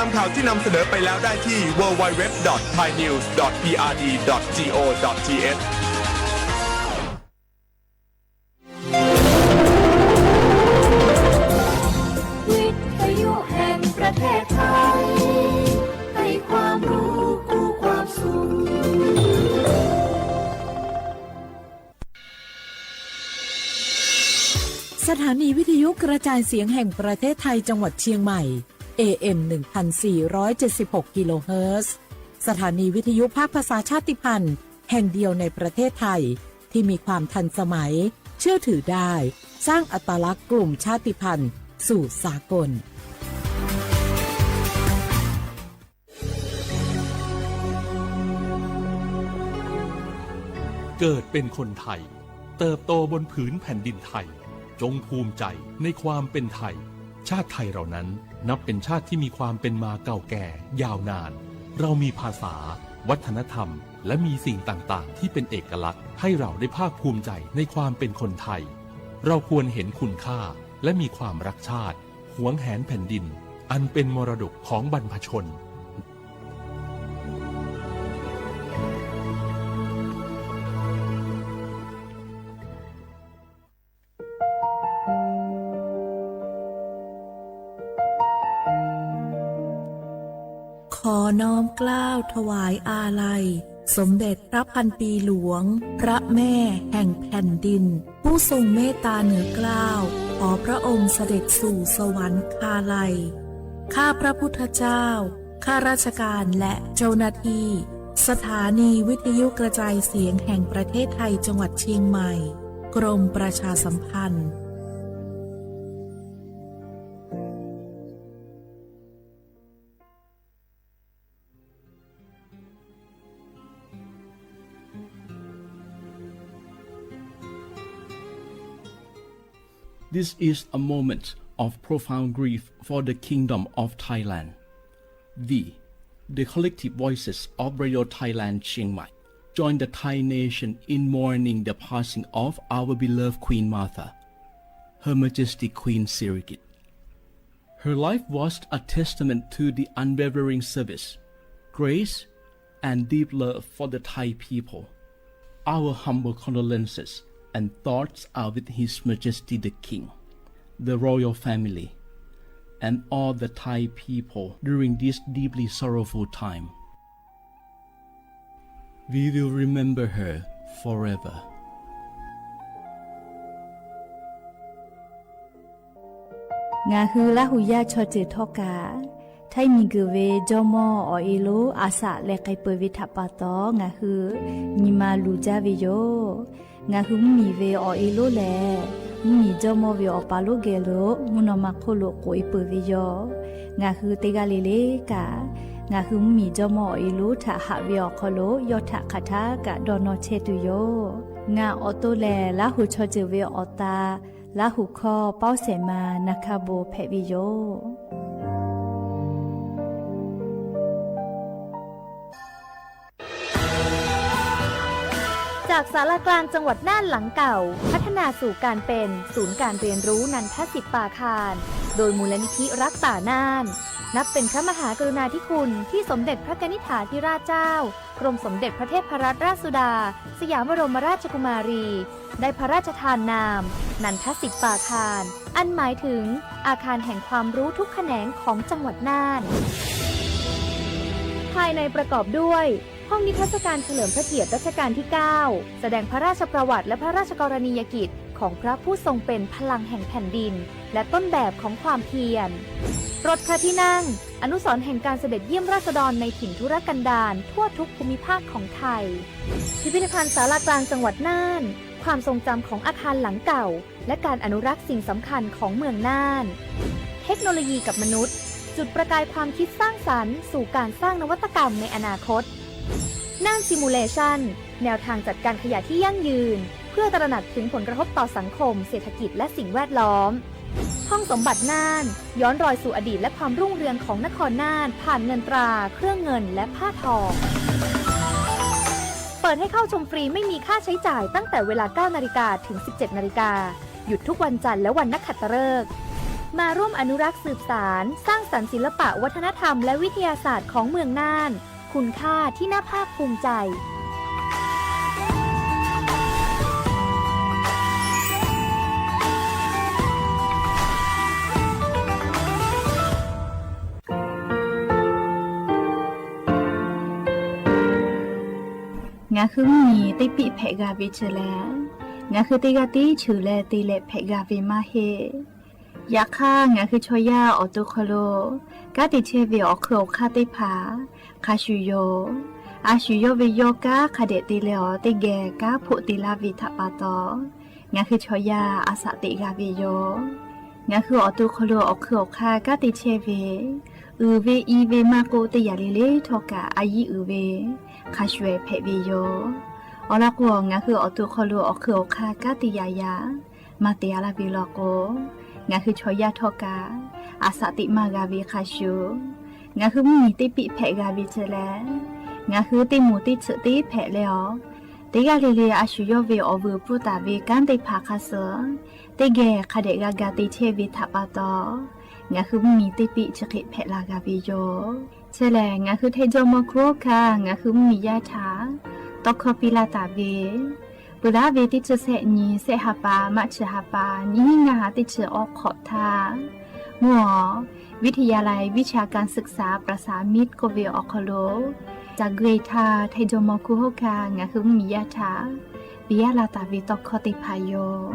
ตามข่าวที่นำเสนอไปแล้วได้ที่ ดับเบิลยู ดับเบิลยู ดับเบิลยู ดอท ไทยนิวส์ ดอท พีอาร์ดี ดอท จี โอ ดอท ที เอช วิทยุแห่งประเทศไทย ให้ความรู้คู่ความสุข สถานีวิทยุกระจายเสียงแห่งประเทศไทยจังหวัดเชียงใหม่ เอ เอ็ม หนึ่งพันสี่ร้อยเจ็ดสิบหก กิโลเฮิรตซ์ สถานีวิทยุภาคภาษาชาติพันธุ์แห่งเดียวในประเทศไทย ที่มีความทันสมัย เชื่อถือได้ สร้างอัตลักษณ์กลุ่มชาติพันธุ์สู่สากล เกิดเป็นคนไทย เติบโตบนผืนแผ่นดินไทย จงภูมิใจในความเป็นไทย ชาติไทยเรานั้นนับเป็นชาติที่มีความเป็นมาเก่าแก่ยาวนาน เรามีภาษา วัฒนธรรม และมีสิ่งต่างๆ ที่เป็นเอกลักษณ์ ให้เราได้ภาคภูมิใจในความเป็นคนไทย เราควรเห็นคุณค่า และมีความรักชาติ หวงแหนแผ่นดิน อันเป็นมรดกของบรรพชน ขอน้อมเกล้าถวายอาลัย สมเด็จพระพันปีหลวง พระแม่แห่งแผ่นดิน ผู้ทรงเมตตาเหนือเกล้า ขอพระองค์เสด็จสู่สวรรคาลัย ข้าพระพุทธเจ้า ข้าราชการและเจ้าหน้าที่ สถานีวิทยุกระจายเสียงแห่งประเทศไทยจังหวัดเชียงใหม่ กรมประชาสัมพันธ์ This is a moment of profound grief for the Kingdom of Thailand. We, the collective voices of Radio Thailand Chiang Mai, join the Thai nation in mourning the passing of our beloved Queen Mother, Her Majesty Queen Sirikit. Her life was a testament to the unwavering service, grace, and deep love for the Thai people. Our humble condolences and thoughts are with His Majesty the King, the royal family, and all the Thai people during this deeply sorrowful time. We will remember her forever. Ngaˬ hui Laˇ huˍ yaˇ chaw ceuˬ htawˇ kaꞈ, Htaiˇ miˬguiˬ ve jawˇmawˇ awˬ e lonˉ a shaꞈ leh k'ai peuˬ ve htaꞈ pa taw, ngaˬ hui nyi ma luˬ jaˇ ve yoˬ. Ngaˬ hui mvuhˇmiˬ ve awˬ e lonˉ lehˬ, mvuhˇmiˬ jawˇmawˇ ve awˬ pa lonˉ geh lo mvuhˇ naw ma hk'oˆ lo k'oꞈ e peuˬ ve yoˬ. Ngaˬ hui teˇ g'aˇ le le kaꞈ, ngaˬ hui mvuhˇmiˬ jawˇmawˇ awˬ e lonˉ htaꞈ haꞈ ve awˬ hk'aw lo yawˇ htaꞈ hk'aˬ htaˇ kaꞈ dawˇ nawˇ chehˇ tuˬ yoˬ. Ngaˬ awˬ to lehˬ, Laˇ huˍ chaw ceuˬ ve awˬ ta, Laˇ huˍ hkawˇ pawˇ shehˍ ma na hkaˇ bon hpehꞈ ve yoˬ. จากศาลากลางจังหวัดน่านหลังเก่า พัฒนาสู่การเป็นศูนย์การเรียนรู้นันทสิทธิ์ปาคาร โดยมูลนิธิรักป่าน่าน นับเป็นพระมหากรุณาธิคุณที่สมเด็จพระกนิษฐาธิราชเจ้า กรมสมเด็จพระเทพรัตนราชสุดา สยามบรมราชกุมารี ได้พระราชทานนาม นันทสิทธิ์ปาคาร อันหมายถึงอาคารแห่งความรู้ทุกแขนงของจังหวัดน่าน ภายในประกอบด้วย ห้องนิทรรศการเฉลิมพระเกียรติรัชกาลที่ เก้า แสดงพระราชประวัติและพระราชกรณียกิจของพระผู้ทรงเป็นพลังแห่งแผ่นดิน และต้นแบบของความเพียร รถพระที่นั่ง อนุสรณ์แห่งการเสด็จเยี่ยมราษฎรในถิ่นทุรกันดารทั่วทุกภูมิภาคของไทย พิพิธภัณฑ์ศาลากลางจังหวัดน่าน ความทรงจำของอาคารหลังเก่า และการอนุรักษ์สิ่งสำคัญของเมืองน่าน เทคโนโลยีกับมนุษย์ จุดประกายความคิดสร้างสรรค์สู่การสร้างนวัตกรรมในอนาคต น่าน Simulation แนวทางจัดการขยะที่ยั่งยืน เพื่อตระหนักถึงผลกระทบต่อสังคม เศรษฐกิจ และสิ่งแวดล้อม ห้องสมบัติน่าน ย้อนรอยสู่อดีตและความรุ่งเรืองของนครน่าน ผ่านเงินตรา เครื่องเงิน และผ้าทอง เปิดให้เข้าชมฟรีไม่มีค่าใช้จ่ายตั้งแต่เวลา เก้านาฬิกา ถึง สิบเจ็ดนาฬิกา หยุดทุกวันจันทร์และวันนักขัตฤกษ์ มาร่วมอนุรักษ์สืบสาน สร้างสรรค์ศิลปะวัฒนธรรมและวิทยาศาสตร์ของเมืองน่าน คุณค่าที่น่าภาคภูมิใจ Ngaˬ hui mvuhˇ miˬ teˇ piˆ hpehꞈ g'a ve chi lehˬ, ngaˬ hui teˇ g'aˇ tiˉ cheuˬ leh te leh hpehꞈ g'a ve maˇ heˆ. Yaꞈ hk'aˇ, ngaˬ hui chaw yaˇ awˬ to hk'aw lo kanˉ te chehˇ ve awˬ hk'eun awˬ hk'aˇ teˇ hpaˍ hk'a shuˍ yoˬ. A shu yawˇ ve yawˇ kanˉ hk'a dehꞈ te leh awˬ teˇ geh kanˉ hpoˆ te laˇ ve htaꞈ pa taw, ngaˬ hui chaw yaˇ a shaꞈ teꞈ g'a ve yoˬ. Ngaˬ hui awˬ to hk'aw lo awˬ hk'eun awˬ hk'aˇ kanˉ te chehˇ ve, uiˍ ve i ve maˇ k'oˆ, teˇ yanˇ le le htawˇ kaꞈ a yiˇ uiˍ ve hk'a shuˍ ehˍ hpehꞈ ve yoˬ. Awˬ lawn k'o, ngaˬ hui awˬ to hk'aw lo awˬ hk'eun awˬ hk'aˇ kanˉ te yaꞈ yaꞈ maˇ te a laˇ ve law k'o, ngaˬ hui chaw yaˇ htawˇ kaꞈ a shaꞈ teꞈ maˇ g'a ve hk'a shuˍ, ngaˬ hui mvuhˇ miˬ teˇ piˆ hpehꞈ g'a ve chi lehˬ, ngaˬ hui teˇ moˍ teˇ tsuhꞈ teˇ hpehꞈ leh awˬ, teˇ g'aˇ le le a shu yawˇ ve awˬ vuiˬ pfuhˇ taˍ ve kanˉ teˇ hpaˍ hk'a shuˍ, teˇ geh hk'a dehꞈ g'a ga te chehˇ ve htaꞈ pa taw, ngaˬ hui mvuhˇ miˬ teˇ piˆ chi hk'e hpehꞈ la g'a ve yoˬ. Chi lehˬ, ngaˬ hui Htaiˇ jawˇmawˇ hkunˉ hawˉ hkanˇ ngaˬ hui mvuhˇ miˬ yaˇ htaꞈ tawˇ hkawˇ piˇ laˇ taˍ ve, peuˬ laˇ ve teˇ chi sehˆ nyi, sehˆ ha pa, March ha pa, nyiˇ hinˉ ngaˇ ha teˇ chi awˇ hk'awꞈ htaˇ, mvuhˇ awˬ วิทยาลัยวิชาการศึกษาประสามิตร k'oˆ ve awˬ hk'aw lo, ca gui htaˇ Htaiˇ jawˇmawˇ hkunˉ hawˉ hkanˇ ngaˬ hui mvuhˇ miˬ yaˇ htaꞈ piˇ laˇ taˍ ve tawˇ hkawˇ teˇ hpaˍ yoˬ.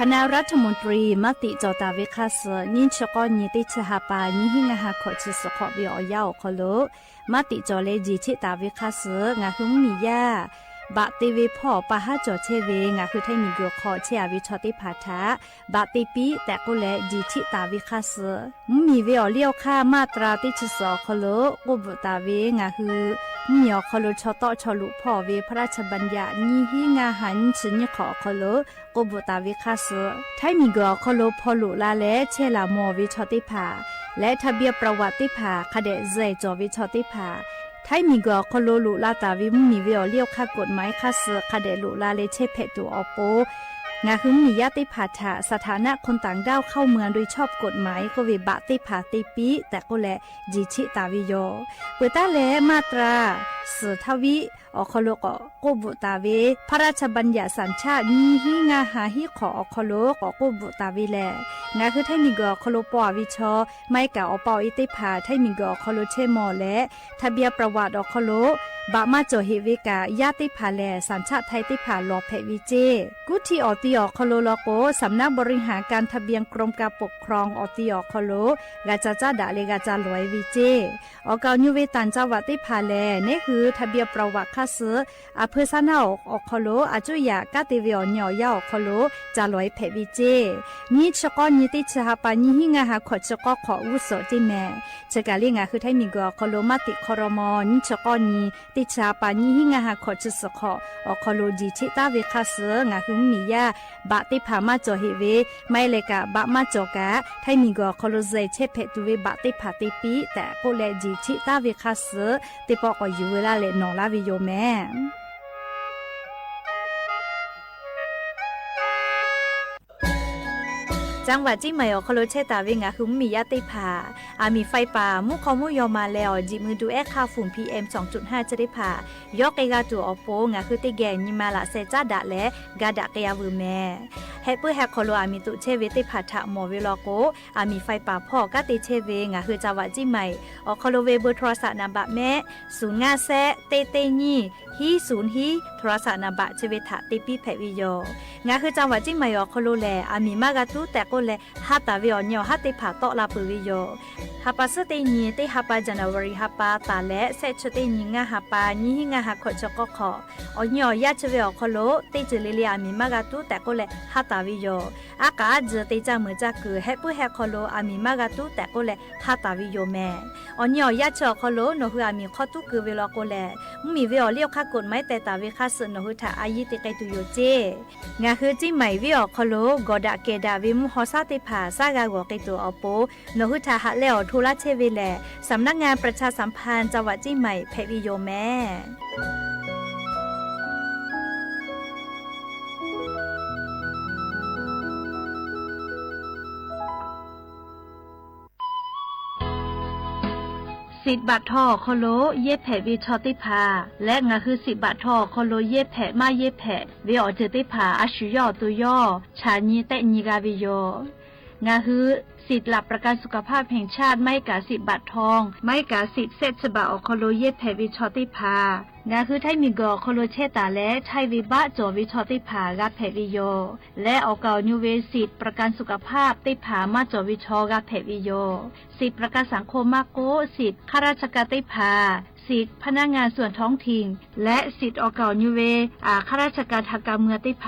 คณะรัฐมนตรี maˇ tiꞈ cawˬ taˍ ve hk'a shuˍ, nyiˇ chi k'awˇ nyi teˇ chi ha pa, nyiˇ hinˉ ngaˇ ha hkawꞈ chi suhˍ hk'awꞈ ve awˬ yanˇ awˬ hk'aw lo, maˇ tiꞈ cawˬ leh jeˬ cheˆ taˍ ve hk'a shuˍ, ngaˬ hui mvuhˇ miˬ yaˇ baꞈ te ve hpawˇ pa haˉ cawˬ chehˇ ve ngaˬ hui Htaiˇ miˬguiˬ hk'aw chehˇ a ve chaw teˇ hpaˍ htaꞈ baꞈ te piˇ tehꞈ k'oˆ leh jeˬ cheˆ taˍ ve hk'a shuˍ, mvuhˇ miˬ ve awˬ liˇ awˬ hk'aˇ maˇ tra teˇ chi suhˍ awˬ hk'aw lo k'oˆ bvuhꞈ taˍ ve, ngaˬ hui mvuhˇ miˬ awˬ hk'aw lo chaw tawˆ chaw loꞈ hpawˇ ve พระราชบัญญัติ nyiˇ hinˉ ngaˇ ha nyiˇ chi nyiˇ hk'awꞈ awˬ hk'aw lo k'oˆ bvuhꞈ taˍ ve hk'a shuˍ, Htaiˇ miˬguiˬ awˬ hk'aw lo hpaw loꞈ la leh chehˇ laˬ mawˬ ve chaw teˇ hpaˍ leh ทะเบียนประวัติ teˇ hpaˍ hk'a dehꞈ zuhꞈ cawˬ ve chaw teˇ hpaˍ, Htaiˇ miˬguiˬ awˬ hk'aw lo loꞈ la taˍ ve mvuhˇ miˬ ve awˬ liˇ awˬ hk'aˇ กฎหมาย hk'a shuˍ hk'a dehꞈ loꞈ la leh chehˇ hpehꞈ tuˬ awˬ pon, ngaˬ hui mvuhˇ miˬ yaˇ teˇ hpaˍ htaꞈ สถานะคนต่างด้าวเข้าเมืองโดยชอบกฎหมาย k'oˆ ve baꞈ teˇ hpaˍ te piˇ tehꞈ k'oˆ leh jeˬ cheˆ taˍ ve yoˬ. Peuˬ taˉ leh maˇ tra suhˍ htaˇ viˉ awˬ hk'aw lo k'awꞈ k'oˆ bvuhꞈ taˍ ve, พระราชบัญญัติสัญชาติ nyiˇ hinˉ ngaˇ ha hiˉ hk'awꞈ awˬ hk'aw lo k'awꞈ k'oˆ bvuhꞈ taˍ ve lehˬ, ngaˬ hui Htaiˇ miˬguiˬ awˬ hk'aw lo paw a ve chaw, maˇ heˆ kaꞈ awˬ pa awˬ e teˇ hpaˍ Htaiˇ miˬguiˬ awˬ hk'aw lo chehˇ mawˬ leh ทะเบียนประวัติ awˬ hk'aw lo baꞈ maˇ cawˬ heꞈ ve kaꞈ, yaˇ teˇ hpaˍ lehˬ สัญชาติไทย teˇ hpaˍ lawˬ hpehꞈ ve ceˇ. Kuˇ htiˇ awˬ ti awˬ hk'aw lo law k'o, สำนักบริหารการทะเบียน กรมการปกครอง awˬ ti awˬ hk'aw lo g'a ca caˉ daꞈ leh g'a ca lawˬ e ve ceˇ. Awˬ kaˍ awˬ nyi ve ต่างจังหวัด teˇ hpaˍ lehˬ, neˉ hui ทะเบียนประวัติ hk'a shuˍ, a hpeu saˉ naˆ awˬ hk'aw lo a cuˇ yaꞈ kanˉ te ve awˬ nyi awˬ yanˇ awˬ hk'aw lo ca lawˬ e hpehꞈ ve ceˇ. Nyiˇ chi k'awˇ nyi teˇ chi ha pa, nyiˇ hinˉ ngaˇ ha hkawꞈ chi k'awˇ hk'awꞈ g'uˇ suhˍ ceˇ mehˍ. Chi kaˬ le ngaˬ hui Htaiˇ miˬguiˬ awˬ hk'aw lo maˇ tiꞈ hk'aw raw maw, nyiˇ chi k'awˇ nyi teˇ chi ha pa, nyiˇ hinˉ ngaˇ ha hkawꞈ chi suhˍ hk'awꞈ awˬ hk'aw lo jeˬ cheˆ taˉ ve hk'a shuˍ, ngaˬ hui mvuhˇ miˬ yaˇ baꞈ teˇ hpaˍ maˇ cawˬ heꞈ ve, maˇ heˆ leh kaꞈ baꞈ maˇ cawˬ kaꞈ Htaiˇ miˬguiˬ awˬ hk'aw lo zuhꞈ chehˇ hpehꞈ tuˬ ve baꞈ teˇ hpaˍ te piˇ tehꞈ k'oˆ leh jeˬ cheˆ taˉ ve hk'a shuˍ, teˇ pawˆ k'awꞈ yuˬ veu laˇ leh nawˬ laˇ ve yoˬ mehˍ. จังหวัดเชียงใหม่ awˬ hk'aw lo chehˇ taˍ ve ngaˬ hui mvuhˇ miˬ yaˇ teˇ hpaˍ, aˬ miˍ ไฟป่า mvuhˇ hk'aw mvuhˇ yaw ma leh awˬ jiꞈ mui du ehˉ hk'aˇ fuˍ PM สองจุดห้า chi teˇ hpaˍ yawˇ k'ai g'a tuˬ awˬ pon, ngaˬ hui teˇ geh nyi ma laꞈ sheh caˉ daꞈ leh ga daꞈ k'ai a veuˬ mehˍ. Heh puiˉ heh hk'aw lo aˬ miˍ toꞈ chehˇ ve teˇ hpaˍ htaꞈ mawˬ ve law k'o, aˬ miˍ ไฟป่า hpawˇ kanˉ te chehˇ ve ngaˬ hui จังหวัดเชียงใหม่ awˬ hk'aw lo ve เบอร์โทรศัพท์ naˍ baꞈ mehˆ ศูนย์ ngaˇ แซะ teˇ teˇ nyiˇ hiˉ ศูนย์ hiˉ โทรศัพท์ naˍ baꞈ chi ve htaꞈ te piˇ hpehꞈ ve yoˬ. Ngaˬ hui จังหวัดเชียงใหม่ awˬ hk'aw lo lehˬ, aˬ miˍ maˇ g'a tuˉ tehꞈ k'oˆ leh ha taˍ ve awˬ nyi awˬ haˉ teˇ hpaˍ tawˆ la peuˬ ve yoˬ. Ha pa suhˉ teˇ nyi teˇ ha pa, January ha pa taˍ leh, shehˆ chi teˇ nyi ngaˇ ha pa, nyiˇ hinˉ ngaˇ ha hkawꞈ chi k'awˇ hk'awꞈ, awˬ nyi awˬ yanˇ chi ve awˬ hk'aw lo teˇ ceuˬ le le aˬ miˍ maˇ g'a tuˉ tehꞈ k'oˆ leh ha taˍ ve yoˬ. Aˉ k'aꞈ aˉ tcuh te caˇ meuˍ caˇ kuiˬ heh puiˉ heh hk'aw lo aˬ miˍ maˇ g'a tuˉ tehꞈ k'oˆ leh ha taˍ ve yoˬ mehˍ. Awˬ nyi awˬ yanˇ chi awˬ hk'aw lo nawˬ hui aˬ miˍ hk'aw tuˉ keu ve law k'o lehˬ, mvuhˇ miˬ ve awˬ liˇ awˬ hk'aˇ กฎหมาย teh taˍ ve hk'a shuˍ nawˬ hui htaꞈ a yiˇ te k'ai tuˬ yoˬ ceˇ. Ngaˬ hui เชียงใหม่ venˇ awˬ hk'aw lo gawˬ daꞈ kehˬ daꞈ ve mvuhˇ haw saˉ teˇ hpaˍ saˉ g'a g'awˬ k'ai tuˬ awˬ pon, nawˬ hui htaꞈ haꞈ leh awˬ hto laˇ chehˇ ve lehˬ, สำนักงานประชาสัมพันธ์จังหวัดเชียงใหม่ hpehꞈ ve yoˬ mehˍ. Siꞈ baꞈ htaw awˬ hk'aw lo yehˇ hpehꞈ ve chaw teˇ hpaˍ leh ngaˬ hui siꞈ baꞈ htaw awˬ hk'aw lo yehˇ hpehꞈ maˇ yehˇ hpehꞈ ve awˬ ceuˬ teˇ hpaˍ a shu yawˇ awˬ to yawˇ chaꞈ nyi tehˆ nyi g'a ve yoˬ. Ngaˬ hui สิทธิ์หลักประกันสุขภาพแห่งชาติ maˇ heˆ kaꞈ siꞈ baꞈ htaw, maˇ heˆ kaꞈ siꞈ shehˆ chi baꞈ awˬ hk'aw lo yehˇ hpehꞈ ve chaw teˇ hpaˍ, ngaˬ hui Htaiˇ miˬguiˬ awˬ hk'aw lo chehˇ taˍ leh Htaiˇ ve baˆ cawˬ ve chaw teˇ hpaˍ g'a hpehꞈ ve yoˬ. Leh awˬ kaˍ awˬ nyu ve siꞈ ประกันสุขภาพ teˇ hpaˍ maˇ cawˬ ve chaw g'a hpehꞈ ve yoˬ. Siꞈ ประกันสังคม maˇ k'oˆ, siꞈ ข้าราชการ teˇ hpaˍ, siꞈ พนักงานส่วนท้องถิ่น leh siꞈ awˬ kaˍ awˬ nyu ve ข้าราชการทางการเมือง teˇ hpaˍ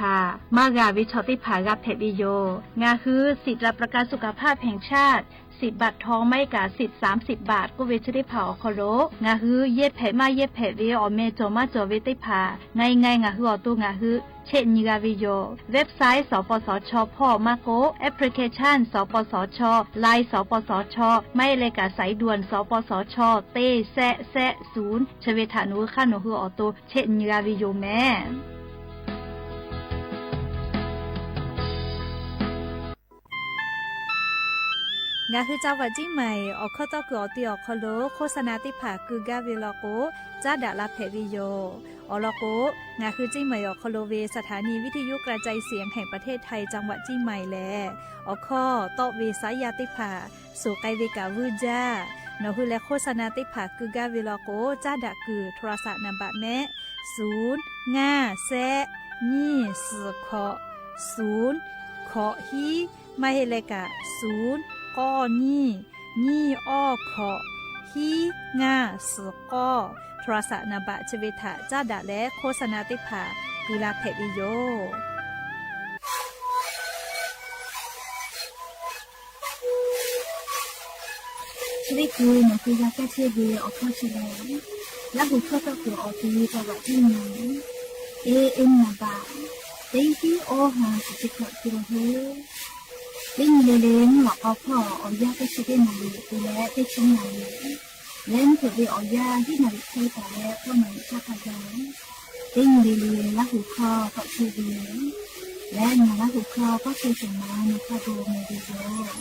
maˇ g'a ve chaw teˇ hpaˍ g'a hpehꞈ ve yoˬ. Ngaˬ hui siꞈ หลักประกันสุขภาพแห่งชาติ siꞈ baꞈ htaw maˇ heˆ kaꞈ siꞈ สามสิบบาท k'oˆ ve chi teˇ hpaˍ awˬ hk'aw lo ngaˬ hui yehˇ hpehꞈ maˇ yehˇ hpehꞈ ve awˬ meh cawˬ maˇ cawˬ ve teˇ hpaˍ ngaˬ nyi ngaˬ hui awˬ to ngaˬ hui chehˆ nyi g'a ve yoˬ. Website สปสช hpawˇ maˇ k'oˆ, application สปสช, Line สปสช, maˇ heˆ leh kaꞈ สายด่วน สปสช teˇ shehˆ shehˆ ศูนย์ chi ve htaꞈ nawˬ hui hk'aˇ nawˬ hui awˬ to chehˆ nyi g'a ve yoˬ mehˍ. Ngaˬ hui จังหวัดเชียงใหม่ awˬ hkawˇ tawˇ kuiˬ awˬ ti awˬ hk'aw lo โฆษณา teˇ hpaˍ keu gaˇ ve law k'o, caˉ daꞈ la hpehꞈ ve yoˬ. Awˬ lawn k'o, ngaˬ hui เชียงใหม่ awˬ hk'aw lo ve สถานีวิทยุกระจายเสียงแห่งประเทศไทย จังหวัดเชียงใหม่ lehˬ, awˬ hkawˇ tawˆ ve saˉ yaˇ teˇ hpaˍ suˍ k'ai ve kaꞈ vuiˇ jaˇ. Nawˬ hui leh โฆษณา teˇ hpaˍ keu gaˇ ve law k'o, caˉ daꞈ kuiˬ โทรศัพท์ นามบัตร mehˆ, ศูนย์ ngaˇ shehˆ nyiˇ suhˍ hkawꞈ, ศูนย์ hkawꞈ hiˉ, maˇ heˆ leh kaꞈ ศูนย์ k'awˇ nyiˇ, nyiˇ awˇ hkawꞈ, hiˉ ngaˇ suhˍ k'awˇ, โทรศัพท์ นามบัตร chi ve htaꞈ caˉ daꞈ leh โฆษณา teˇ hpaˍ keu la hpehꞈ ve yoˬ. Chi teˇ hkui nawˬ hui g'a kaˇ chehˇ ve awˬ hkawˇ chi lehˬ, Laˇ huˍ hkawˇ tawˇ kuiˬ awˬ ti จังหวัดเชียงใหม่ A M นามบัตร teˇ hiˉ awˇ ha chi chi hkawꞈ te la hui. Teˇ nyi le le mvuhˇ lawꞈ k'aw hpawˇ awˬ yanˇ teˇ chi teˇ naˍ riˍ te leh teˇ chi naˍ riˍ, leh mvuhˇ hpeuꞈ ve awˬ yanˇ hiˉ naˍ riˍ hk'e taˍ leh k'awˇ naˍ riˍ htaˇ hk'a gaˬ, teˇ nyi le le Laˇ huˍ hkawˇ tawˆ chehˇ ve yoˬ. Leh ngaˬ Laˇ huˍ hkawˇ tawˆ chehˇ shawˍ ma nawˬ hk'a gu meh ve yoˬ.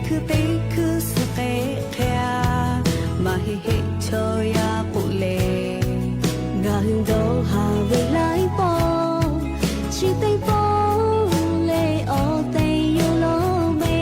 Hkui teˇ hkui suhˍ k'ehˆ hk'e a, maˇ heˆ heˆ chaw yaˇ k'oˆ le. Ngaˬ hui dawˇ haˍ ve laiˉ pawˆ, chi teˇ pawˆ lehˬ awˬ tehˬ yoˬ law mehˍ.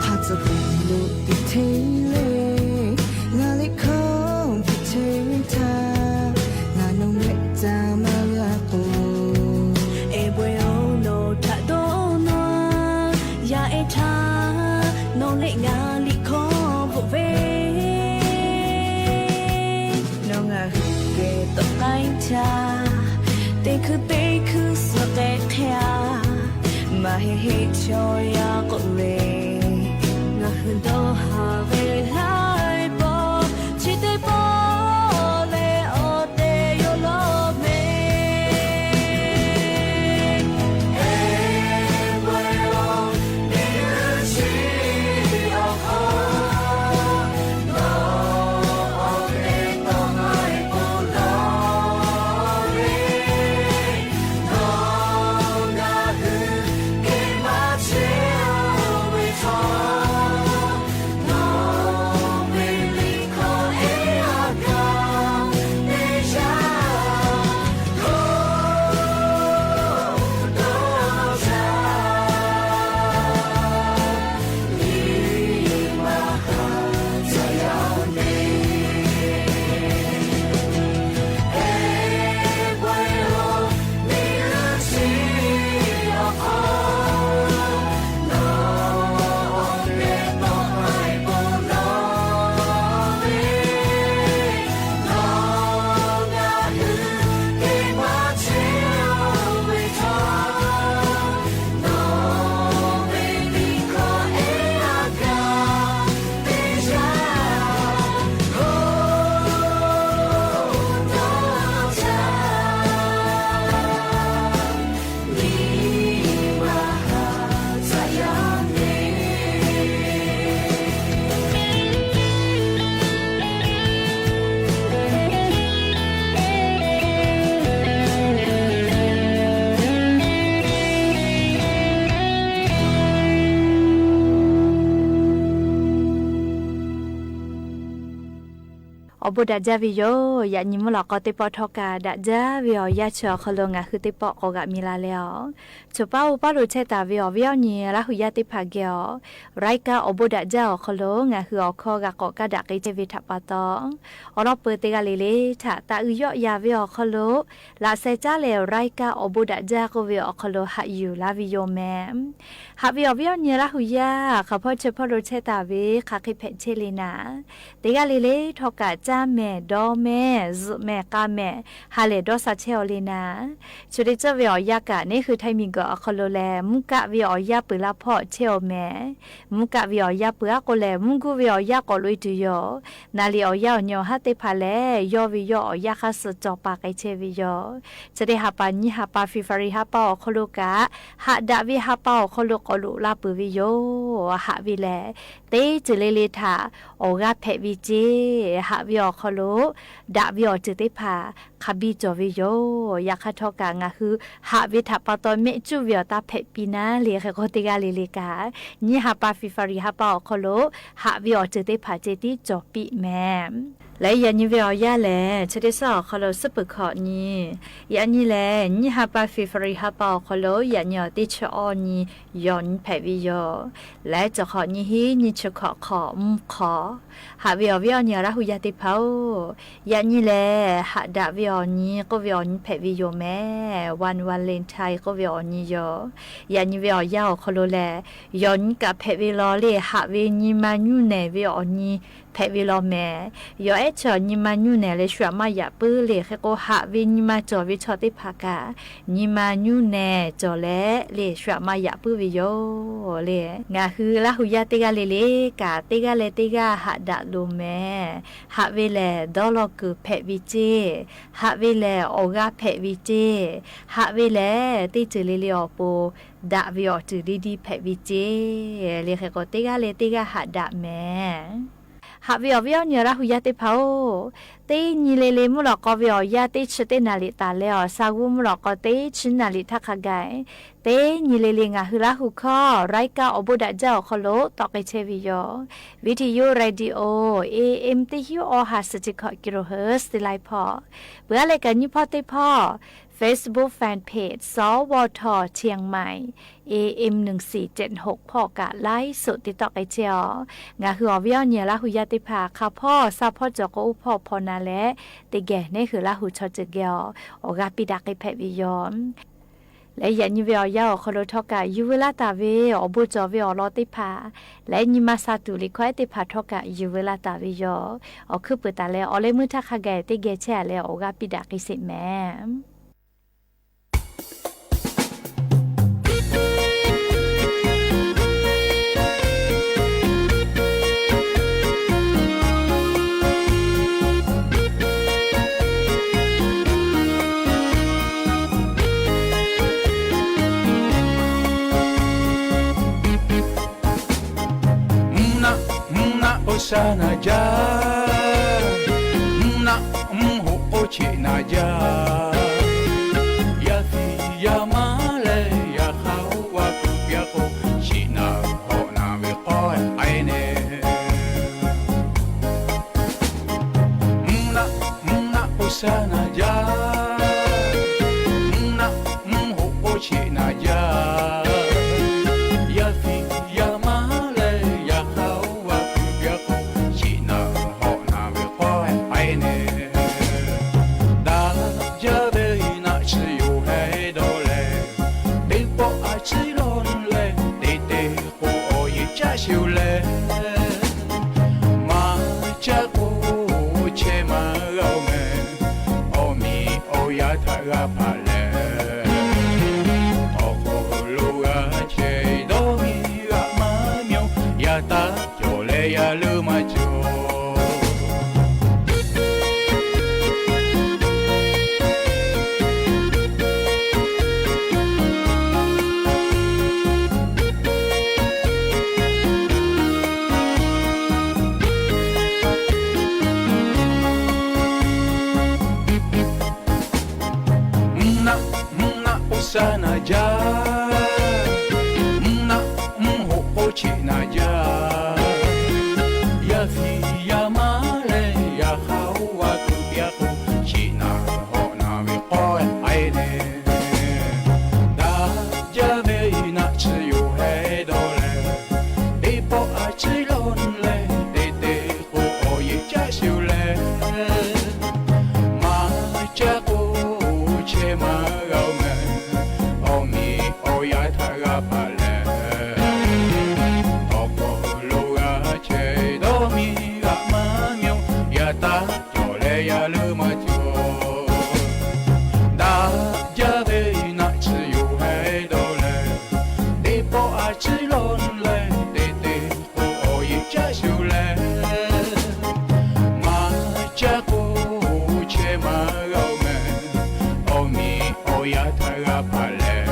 Hk'a tcuh peuˬ lo tiꞈ hteˇ le, ngaˬ liꞈ hkawˇ hpiˇ chehˇ htaˇ, ngaˬ nawˬ mehˆ ca maˇ g'a k'o, e bawehˇ-oˬ, nawˬ htaꞈ dawˇ nawˇ, yaˇ ehˉ htaˇ nawˬ leh ngaˬ liꞈ hkawˇ bvuhꞈ ve, nawˬ ngaˬ hui geh tawˆ k'ai htaˇ, teˇ hkui teˇ hkui suhˍ k'ehˆ hk'e a, maˇ heˆ heˆ chaw yaˇ k'oˆ le. Ngaˬ hui dawˇ haˍ ve laiˉ pawˆ, chi teˇ pawˆ lehˬ awˬ tehˬ yoˬ law mehˍ. Awˬ bon daꞈ jaˇ ve yoˬ. Yaꞈ nyi mvuhˇ lawꞈ k'aw teˇ pawˆ htawˇ kaꞈ daꞈ jaˇ ve awˬ yanˇ chi awˬ hk'aw lo ngaˬ hui teˇ pawˆ k'awꞈ g'aꞈ mi la leh a, choˬ paˉ oˇ paˉ lo chehˇ taˍ ve awˬ viˉ awˬ nyi Laˇ huˍ yaˇ teˇ hpaˍ geh awˬ รายการ awˬ bon daꞈ jaˇ awˬ hk'aw lo ngaˬ hui awˬ hkawˇ g'a k'awꞈ kaˇ daꞈ k'ai chehˇ ve htaꞈ pa taw, awˬ lawn peuˬ teˇ g'aˇ le le htaꞈ taꞈ uiˍ yawˆ yan ve awˬ hk'aw lo laꞈ sheh caˉ leh รายการ awˬ bon daꞈ jaˇ k'oˆ ve awˬ hk'aw lo haꞈ yuˬ laˇ ve yoˬ mehˍ. Haꞈ ve awˬ viˉ awˬ nyi Laˇ huˍ yaˇ hk'aˬ hpawˇ chi hpawˇ lo chehˇ taˍ ve hk'aˬ hk'e hpehꞈ chehˇ le naˍ, teˇ g'aˇ le le htawˇ kaꞈ caˇ mehˍ, dawˇ mehˍ, zuhꞈ mehˍ, k'a mehˍ, ha lehˬ dawˇ sha chehˇ aw le naˍ. Chi teˇ ceuˬ ve awˬ yanˇ kaꞈ neˇ hui htaiˇ miˬ guiˬ awˬ hk'aw lo lehˬ mvuhˇ kaˆ ve awˬ yanˇ peuˬ laˇ hpawˇ chehˇ aw mehˍ. Mvuhˇ kaˆ ve awˬ yanˇ peuˬ aˉ k'o lehˬ mvuhˇ guˇ ve awˬ yanˇ k'awꞈ loꞈ e tuˬ yoˬ. Naˍ liꞈ awˬ yanˇ awˬ nyi awˬ haˉ teˇ hpaˍ lehˬ yawˇ ve yawˇ awˬ yanˇ hk'aˇ suh cawˬ paˍ k'ai chehˇ ve yoˬ. Chi teˇ ha pa nyiˇ ha pa February ha pa awˬ hk'aw lo kaꞈ, haꞈ daꞈ ve ha pa awˬ hk'aw lo k'awꞈ loꞈ la peuˬ ve yoˬ. Haꞈ ve lehˬ, teˇ ceuˬ le le htaꞈ awˬ g'aˇ hpehꞈ ve ceˇ. Haꞈ ve awˬ hk'aw lo daꞈ ve awˬ ceuˬ teˇ hpaˍ hk'a biˇ cawˬ ve yoˬ. Yaꞈ hk'aˇ htawˇ kaꞈ ngaˬ hui haꞈ ve htaꞈ pa taw mehˆ cuˇ ve awˬ taˇ hpehꞈ piˇ naˉ le. Hk'e k'o teˇ g'aˇ le le kaꞈ, nyiˇ ha pa February ha pa awˬ hk'aw lo haꞈ ve awˬ ceuˬ teˇ hpaˍ ceh tiˉ cawˬ piˇ mehˍ. Leh yaꞈ nyi ve awˬ yanˇ lehˬ, chi teˇ suhˉ awˬ hk'aw lo suhˉ peuˬ hkawꞈ nyi. Yaꞈ nyi lehˬ, nyiˇ ha pa February ha pa awˬ hk'aw lo yaꞈ nyi awˬ teˇ chi awˇ nyi yawˬ nyi hpehꞈ ve yoˬ. Leh cawˬ hk'awꞈ nyi hiˉ nyi chi hkawꞈ hk'awꞈ mvuhˇ hk'awꞈ. Haꞈ ve awˬ viˉ awˬ nyi awˬ Laˇ hu yaˇ teˇ hpaˍ-oˬ, yaꞈ nyi lehˬ haꞈ daꞈ ve awˬ nyi k'oˆ ve awˬ nyi hpehꞈ ve yoˬ mehˍ. One Valentine k'oˆ ve awˬ nyi yoˬ. Yaꞈ nyi ve awˬ yanˇ awˬ hk'aw lo lehˬ, yawˬ nyi kaꞈ hpehꞈ ve law le, haꞈ ve nyi ma nyuˇ nehˬ ve awˬ nyi hpehꞈ ve law mehˍ. Yawˬ ehˉ chi awˬ nyi ma nyuˇ nehˬ leh shu aꞈ maˇ yaꞈ puiˉ le hk'e k'o, haꞈ ve nyi ma cawˬ ve chaw teˇ hpaˍ kaꞈ nyi ma nyuˇ nehˬ cawˬ leh le shu aꞈ maˇ yaꞈ puiˉ ve yoˬ le. Ngaˬ hui Laˇ hu yaˇ teˇ g'aˇ le le kaꞈ teˇ g'aˇ leh teˇ g'aˇ haꞈ daꞈ loˍ mehˍ. Haꞈ ve lehˬ dawˇ law kuiˬ hpehꞈ ve ceˇ, haꞈ ve lehˬ awˬ g'aˇ hpehꞈ ve ceˇ, haꞈ ve lehˬ teˇ ceuˬ le le awˬ pon daꞈ ve awˬ ceuˬ deˇ deˇ hpehꞈ ve ceˇ le hk'e k'o, teˇ g'aˇ leh teˇ g'aˇ haꞈ daꞈ mehˍ. Haꞈ ve awˬ viˉ awˬ nyi awˬ Laˇ hu yaˇ teˇ hpaˍ-oˬ, teˇ nyi le le mvuhˇ lawꞈ k'aw ve awˬ yanˇ teˇ chi teˇ naˍ riˍ taˍ leh awˬ, sa g'uˇ mvuhˇ lawꞈ k'aw teˇ chi naˍ riˍ htaˇ hk'a gaˬ, teˇ nyi le le ngaˬ hui Laˇ hu hkawˇ รายการ awˬ bon daꞈ jaˇ awˬ hk'aw lo tawˆ k'ai chehˇ ve yoˬ. Viˇ hteˇ yuˇ radio A M teˇ hinˉ awˇ ha suhˍ chi hkawꞈ kilohertz teˇ laiˉ hpawˇ. Peuˬ aˉ leh kaꞈ nyiˇ hpawˇ teˇ hpawˇ Facebook fan page สวท เชียงใหม่ A M หนึ่งสี่เจ็ดหก hpawˇ kaꞈ ไลฟ์สด te tawˆ k'ai chehˇ-oˬ. Ngaˬ hui awˬ viˉ awˬ nyi Laˇ hu yaˇ teˇ hpaˍ hk'a hpawˇ sa hpawˇ cawˬ k'o oˇ hpawˇ hpaw na leh, teˇ geh neˇ hui Laˇ hu chaw ceuˬ geh awˬ, awˬ g'aˇ piˇ daꞈ k'ai hpehꞈ ve yoˬ. Leh yaꞈ nyi ve awˬ yanˇ awˬ hk'aw lo htawˇ kaꞈ yuˬ veu laˇ taˍ ve awˬ bon cawˬ ve awˬ lawn teˇ hpaˍ leh nyi ma sha tuˬ liꞈ hkawˇ ehˉ teˇ hpaˍ htawˇ kaꞈ yuˬ veu laˇ taˍ ve yoˬ. Awˬ hkuiˉ puiˍ taˍ leh awˬ leh meuˇ htaˇ hk'a gaˬ teˇ geh chehˇ a leh awˬ g'aˇ piˇ daꞈ k'ai sheˍ mehˍ. Mvuhˇ naˆ, mvuhˇ naˆ k'o sha naˍ jaˇ. Mvuhˇ naˆ, mvuhˇ hoꞈ k'o cheꞈ naˍ jaˇ. Yaˇ fiˍ yaˇ maˇ leh yaꞈ hk'aˇ oˇ g'a kuˬ piˇ a k'o, shiˍ naˍ hawꞈ naˍ ve k'awˇ k'ai nehˬ. Mvuhˇ naˆ, mvuhˇ naˆ k'o sha naˍ jaˇ. Mvuhˇ naˆ, mvuhˇ hoꞈ k'o cheꞈ naˍ jaˇ. Yaˇ fiˍ yaˇ maˇ leh yaꞈ hk'aˇ oˇ g'a kuˬ piˇ a k'o, shiˍ naˍ hawꞈ naˍ ve k'awˇ k'ai nehˬ. Daꞈ jaˇ ve naˆ tsuhˇ yoˬ heh dawˇ leh, teˇ pawˆ a ciˉ lawˇ leh te te k'o awˬ yeˬ caˇ sheˍ leh, maˇ caˇ k'o chehˇ maˇ g'a-oˬ mehˍ. Awˬ miˬ awˬ yaˇ htaꞈ g'a hpaˍ leh, awˬ hk'aw lo g'a chehˇ dawˇ miˇ g'aꞈ maˇ myoˬ. Yaˇ taˇ cawˬ leh yaˇ leuˉ maˇ cawˬ. Mvuhˇ naˆ, mvuhˇ naˆ k'o sha naˍ jaˇ. Mvuhˇ naˆ, mvuhˇ hoꞈ k'o cheꞈ naˍ jaˇ. Yaˇ fiˍ yaˇ maˇ leh yaꞈ hk'aˇ oˇ g'a kuˬ piˇ a k'o, shiˍ naˍ hawꞈ naˍ ve k'awˇ k'ai nehˬ. Daꞈ jaˇ ve naˆ tsuhˇ yoˬ heh dawˇ leh, teˇ pawˆ a ciˉ lawˇ leh te te k'o awˬ yeˬ caˇ sheˍ leh, maˇ caˇ k'o chehˇ maˇ g'a-oˬ mehˍ. Awˬ miˬ awˬ yaˇ htaꞈ g'a hpaˍ leh, awˬ hk'aw lo g'a chehˇ dawˇ miˇ g'aꞈ maˇ myoˬ. Yaˇ taˇ cawˬ leh yaˇ leuˉ maˇ cawˬ. Daꞈ jaˇ ve naˆ tsuhˇ yoˬ heh dawˇ leh, teˇ pawˆ a ciˉ lawˇ leh te te k'o awˬ yeˬ caˇ sheˍ leh, maˇ caˇ k'o chehˇ maˇ g'a-oˬ mehˍ. Awˬ miˬ awˬ yaˇ htaꞈ g'a hpaˍ leh,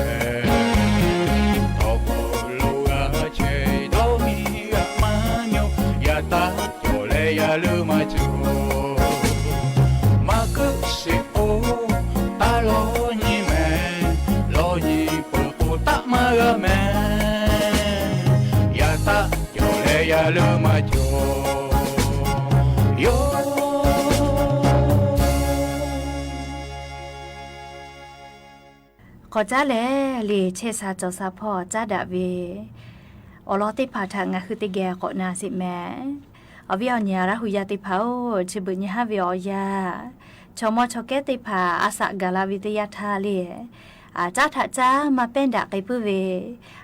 awˬ hk'aw lo g'a chehˇ dawˇ miˇ g'aꞈ maˇ myoˬ. Yaˇ taˇ cawˬ leh yaˇ leuˉ maˇ cawˬ. Maˇ keuˆ sheˍ k'o taˇ lawˇ nyi mehˍ. Lawˇ nyi peuˬ k'o taˆ maˇ g'a mehˍ. Yaˇ taˇ cawˬ leh yaˇ leuˉ maˇ cawˬ. Yawˇ K'awꞈ caˉ leh le, chehˇ sha cawˬ sha hpawˇ caˉ daꞈ ve awˬ lawn teˇ hpaˍ htaꞈ ngaˬ hui teˇ geh k'awꞈ na sheˍ mehˍ. Awˬ viˉ awˬ nyi Laˇ hu yaˇ teˇ hpaˍ-oˬ, chi beuꞈ nyi haˉ ve awˬ yanˇ, chaw mawˇ chaw kehˉ teˇ hpaˍ a shaꞈ gaˬ la ve teˇ yanˇ htaˇ le, caˉ htaꞈ caˉ maˇ pehˉ daꞈ k'ai puiˉ ve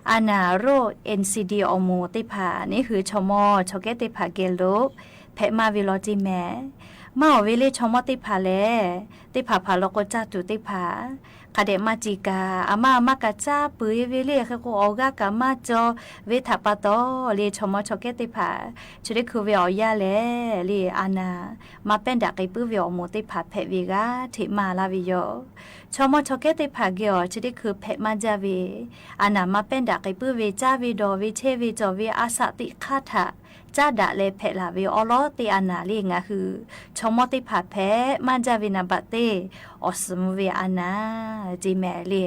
a naˍ roˆ N C D awˬ moˍ teˇ hpaˍ neˉ hui chaw mawˇ chaw kehˉ teˇ hpaˍ geh lo hpehꞈ maˇ ve law ceˇ mehˍ. Maˇ awˬ ve le chaw mawˇ teˇ hpaˍ lehˬ, teˇ hpaˍ hpaˍ law k'o caˇ tuˬ teˇ hpaˍ hk'a dehꞈ maˇ ce kaꞈ, a maˇ maˇ kaꞈ caˇ peuˬ e ve le. Hk'e k'o awˬ g'aˇ kaꞈ maˇ cawˬ ve htaꞈ pa taw le, chaw mawˇ chaw kehˉ teˇ hpaˍ chi teˇ hkui ve awˬ yanˇ lehˬ le, a naˍ maˇ pehˉ daꞈ k'ai puiˉ ve awˬ moˍ teˇ hpaˍ hpehꞈ ve g'aˇ hteꞈ maˇ laˇ ve yoˬ. Chaw mawˇ chaw kehˉ teˇ hpaˍ geh awˬ chi teˇ hkui hpehꞈ maˇ jaˇ ve a naˍ maˇ pehˉ daꞈ k'ai puiˉ ve, caˇ ve dawˬ ve chehˇ ve cawˬ ve a shaꞈ teꞈ hk'aˇ htaꞈ caˉ daꞈ leh hpehꞈ laˬ ve awˉ lawˉ teˇ a naˍ le, ngaˬ hui chaw mawˇ teˇ hpaˍ hpehꞈ maˇ jaˇ ve naˍ baꞈ teˇ awˬ suhˍ mvuh ve a naˍ ceˇ mehˍ le.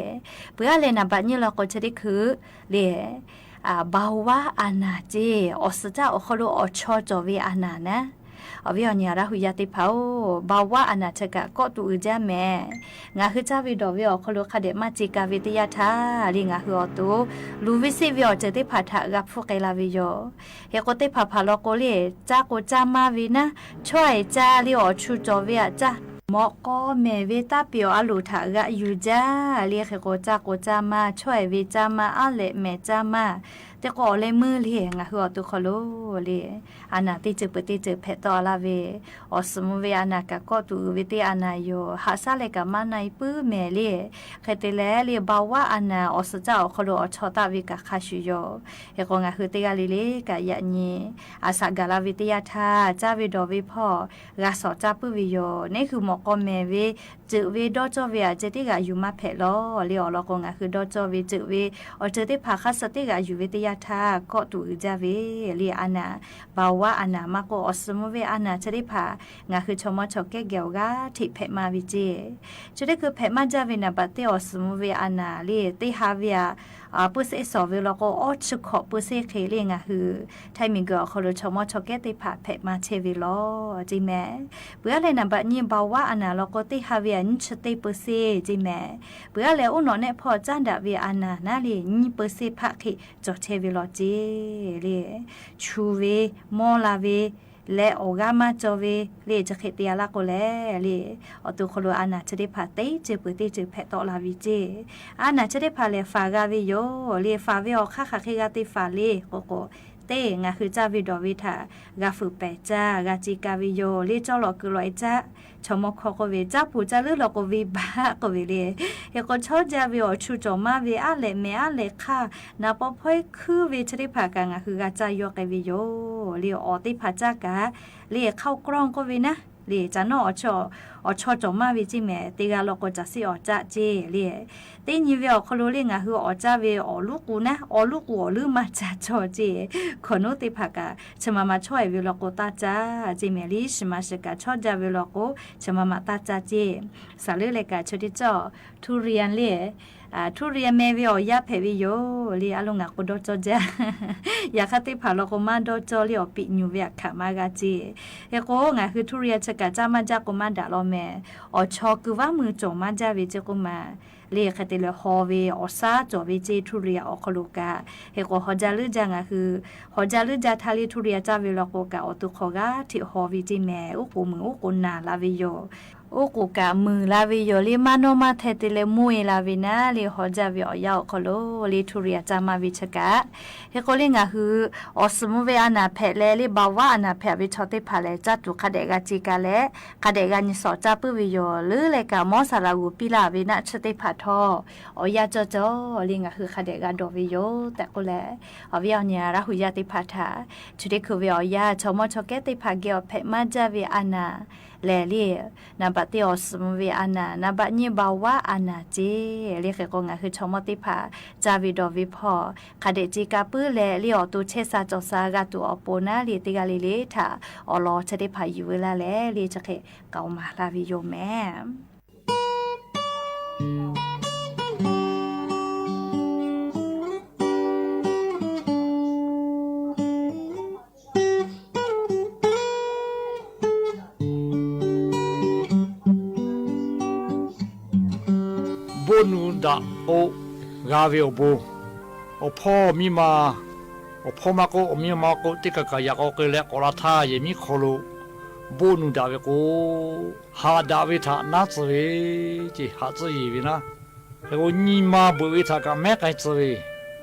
Peuˬ aˉ leh naˍ baꞈ nyiˇ law k'o chi teˇ hkui le, baoˍ vaˇ a naˍ ceˇ, awˬ suhˍ caˇ awˬ hk'aw lo awˬ chaw cawˬ ve a naˍ naˉ. Awˬ viˉ awˬ nyi Laˇ hu yaˇ teˇ hpaˍ-oˬ, baoˍ vaˇ a naˍ chi kaꞈ kawˆ tuˬ uiˍ jaˇ mehˍ. Ngaˬ hui caˇ ve dawˬ ve awˬ hk'aw lo hk'a dehꞈ maˇ ce kaꞈ ve teˇ yanˇ htaˇ le, ngaˬ hui awˬ to luˬ ve seˆ ve awˬ ceuˬ teˇ hpaˍ htaꞈ g'a hpfuhˇ k'ai la ve yoˬ. Hk'e k'o teˇ hpaˍ hpaˍ law k'o le, caˇ k'o caˇ maˇ ve naˉ, chawˇ-ehˍ caˇ le awˬ chu cawˬ ve aꞈ caˇ, mawꞈ k'aw mehˍ ve taˇ peꞈ awˬ a loˍ htaꞈ g'aꞈ yuˬ jaˇ le. Hk'e k'o caˇ k'o caˇ maˇ, chawˇ-ehˍ ve caˇ maˇ, aˉ lehꞈ mehˍ caˇ maˇ, teˇ k'o awˬ leh meuˇ le ngaˬ hui awˬ to hk'aw lo le, a naˍ teˇ ceuˬ peuˬ teˇ ceuˬ hpehꞈ tawˆ laˇ ve, awˬ suhˍ mvuh ve a naˍ kaꞈ kawˆ tuˬ uiˍ ve teˇ a naˍ yoˬ. Haꞈ shaˉ leh kaꞈ maˇ na e puiˉ mehˍ le. Hk'e te leh le baoˍ vaˇ a naˍ awˬ suhˍ caˇ awˬ hk'aw lo awˬ chaw taˆ ve kaꞈ hk'a shuˍ yoˬ. Hk'e k'o ngaˬ hui teˇ g'aˇ le le kaꞈ yaꞈ nyi a shaꞈ gaˬ la ve teˇ yanˇ htaˇ caˇ ve dawˬ ve hpawˇ g'a shawˍ caˇ puiˉ ve yoˬ. Neˉ hui mawꞈ k'aw mehˍ ve ceuˬ ve dawˇ cawˇ ve aꞈ ceh teˇ g'aꞈ yuˬ maˇ hpehꞈ lawˬ le. Awˬ lawn k'o ngaˬ hui dawˇ cawˇ ve ceuˬ ve awˬ ceuˬ teˇ hpaˍ hk'a suh teˇ g'aꞈ yuˬ ve teˇ yanˇ htaˇ kawˆ tuˬ uiˍ jaˇ ve le a naˍ, baoˍ vaˇ a naˍ maˇ k'o awˬ suhˍ mvuh ve a naˍ chi teˇ hpaˍ ngaˬ hui chaw mawˇ chaw kehˉ geh awˬ g'aˇ hteꞈ hpehꞈ maˇ ve ceˇ. Chi teˇ hkui hpehꞈ maˇ jaˇ ve naˍ baꞈ teˇ awˬ suhˍ mvuh ve a naˍ le teˇ ha ve aꞈ puiˇ seˆ shawˍ ve law k'o awˇ chi hkawꞈ puiˇ seˆ hk'e le ngaˬ hui Htaiˇ miˬguiˬ awˬ hk'aw lo chaw mawˇ chaw kehˉ teˇ hpaˍ hpehꞈ maˇ chehˇ ve lawˬ ceˇ mehˍ. Peuˬ aˉ leh naˍ baꞈ nyi baoˍ vaˇ a naˍ law k'o teˇ ha ve aꞈ nyiˇ chi teˇ puiˇ seˆ ceˇ mehˍ. Peuˬ aˉ leh oˉ nawꞈ nehˆ hpawˇ caˉ daꞈ ve a naˍ naˉ le nyiˇ puiˇ seˆ hpaˆ hk'e cawˬ chehˇ ve law ceˇ le. Chu ve, mawˇ la ve, leh awˬ g'aˇ maˇ cawˬ ve le chi hk'e te a laˇ k'o le le, awˬ to hk'aw lo a naˍ chi teˇ hpaˍ teˇ ceuˬ peuˬ teˇ ceuˬ hpehꞈ tawˆ la ve ceˇ. A naˍ chi teˇ hpaˍ lehˬ faˍ g'a ve yoˬ le. Faˍ ve awˬ hk'aˇ hk'aˬ hk'e g'a te faˍ le k'o k'o, teˇ ngaˬ hui caˇ ve dawˬ ve htaꞈ g'a fuiˍ pehˍ caˇ g'a ce ka ve yoˬ le. Cawˇ lawꞈ kuiˬ lawꞈ e caˇ, chaw mawˇ hkawˇ k'oˆ ve caˇ poˬ caˇ leuˉ law k'o ve baˆ k'oˆ ve le. Hk'e k'o chawˇ jaˇ ve awˬ chu cawˬ maˇ ve aˉ lehꞈ mehˍ aˉ lehꞈ hk'aˇ, naˍ paw hpawehˇ hkuiˉ ve chi teˇ hpaˍ kaꞈ ngaˬ hui g'a caˇ yawˇ k'ai ve yoˬ le. Awˬ teˇ hpaˍ caˇ kaꞈ le hk'aoˆ krawˇ k'oˆ ve naˉ le, caꞈ nawˉ awˬ chaw cawˬ maˇ ve ceˇ mehˍ. Teˇ g'aˇ law k'o caꞈ siˉ awˬ caˆ ceˇ le. Teˇ nyi ve awˬ hk'aw lo le ngaˬ hui awˬ caˇ ve awˬ luˉ k'u naˉ, awˬ luˉ k'u awˬ leuˉ maˇ ca cawˬ ceˇ. Hkawꞈ nawˉ teˇ hpaˍ kaꞈ chi ma ma chawˇ-ehˍ ve law k'o taˇ caˇ ceˇ mehˍ. Liˇ shiˍ ma shiˍ kaꞈ chawˇ jaˇ ve law k'o chi ma ma taˇ caˇ ceˇ. Saˍ leuˉ leh kaꞈ chi teˇ cawˇ ทุเรียน leทุเรียน meh ve awˬ yanˇ hpehꞈ ve yoˬ le. A lo ngaˬ k'o dawˇ cawˇ jaˇ. Yaꞈ hk'aˇ teˇ hpaˍ law k'o maˇ dawˇ cawˇ le, awˬ piꞈ nyuˬ ve aꞈ hkanˍ maˇ g'a ceˇ. Hk'e k'o ngaˬ hui ทุเรียน chi kaꞈ caˇ maˇ jaˇ k'o maˇ daꞈ law mehˍ. Awˬ chaw kuiˬ vaˇ mui cawˬ maˇ jaˇ ve ceˇ k'oˆ ma le. Hk'e te leh haw ve awˬ shaˉ cawˬ ve ceˇ ทุเรียน awˬ hk'aw lo kaꞈ. Hk'e k'o haw jaˇ leuˉ jaˇ ngaˬ hui haw jaˇ leuˉ jaˇ htaˇ le ทุเรียน caˇ ve law k'o kaꞈ awˬ to hk'aw g'aˇ hteꞈ haw ve ceˇ mehˍ. Oˉ k'oˍ muiˬ oˉ k'oˍ naˬ la ve yoˬ. Oˉ k'oˍ kaꞈ muiˬ la ve yoˬ le. Maˇ nawˇ maˇ hteh te leh mvuhˇ e la ve naˉ le haw jaˇ ve awˬ yanˇ awˬ hk'aw lo le ทุเรียน caˇ maˇ ve chi kaꞈ. Hk'e k'o le ngaˬ hui awˬ suhˍ mvuh ve a naˍ hpehꞈ leh le baoˍ vaˇ a naˍ hpehꞈ ve chaw teˇ hpaˍ lehˬ caˇ tuˬ hk'a dehꞈ g'a ce ka leh hk'a dehꞈ g'a nyi shawˍ caˇ puiˉ ve yoˬ. Leuˉ leh kaꞈ mawˇ saˍ laꞈ g'oˍ piˇ laˇ ve naˆ tsuhˇ teˇ hpaˍ htawˇ awˬ yanˇ cawˇ cawˇ le ngaˬ hui hk'a dehꞈ g'a dawˬ ve yoˬ tehꞈ k'oˆ leh, awˬ viˉ awˬ nyi Laˇ hu yaˇ teˇ hpaˍ htaꞈ chi teˇ hkui ve awˬ yanˇ chaw mawˇ chaw kehˉ teˇ hpaˍ geh awˬ hpehꞈ maˇ jaˇ ve a naˍ lehˬ le, naˍ baꞈ teˇ awˬ suhˍ mvuh ve a naˍ, naˍ baꞈ nyiˇ baoˍ vaˇ a naˍ ceˇ le. Hk'e k'o ngaˬ hui chaw mawˇ teˇ hpaˍ caˇ ve dawˬ ve hpawˇ hk'a dehꞈ ce ka puiˉ leh le awˬ to chehˇ sha cawˬ sha g'a tuˬ awˬ pon naˉ le teˇ g'aˇ le le htaꞈ awˬ lawn chi teˇ hpaˍ yuˬ veu laˇ leh le chi hk'e k'aoˍ maˍ la ve yoˬ mehˍ. Bon nuˬ daꞈ k'o, g'a ve awˬ bon, awˬ hpawˇ miˇ ma, awˬ hpawˇ maˇ k'oˆ, awˬ miˇ ma maˇ k'oˆ, teˇ kaˬ kaˬ yaꞈ k'aw k'ai leh k'awꞈ la htaˇ, yehˬ miˉ hk'aw lo boˆ nu daꞈ ve k'o, haꞈ daꞈ ve htaꞈ naˉ tcuh ve, ce haꞈ tcuhˇ yeˬ ve naˉ. Hk'e k'o, nyi ma beuꞈ ve htaꞈ kaꞈ mehˉ k'ai tcuh ve,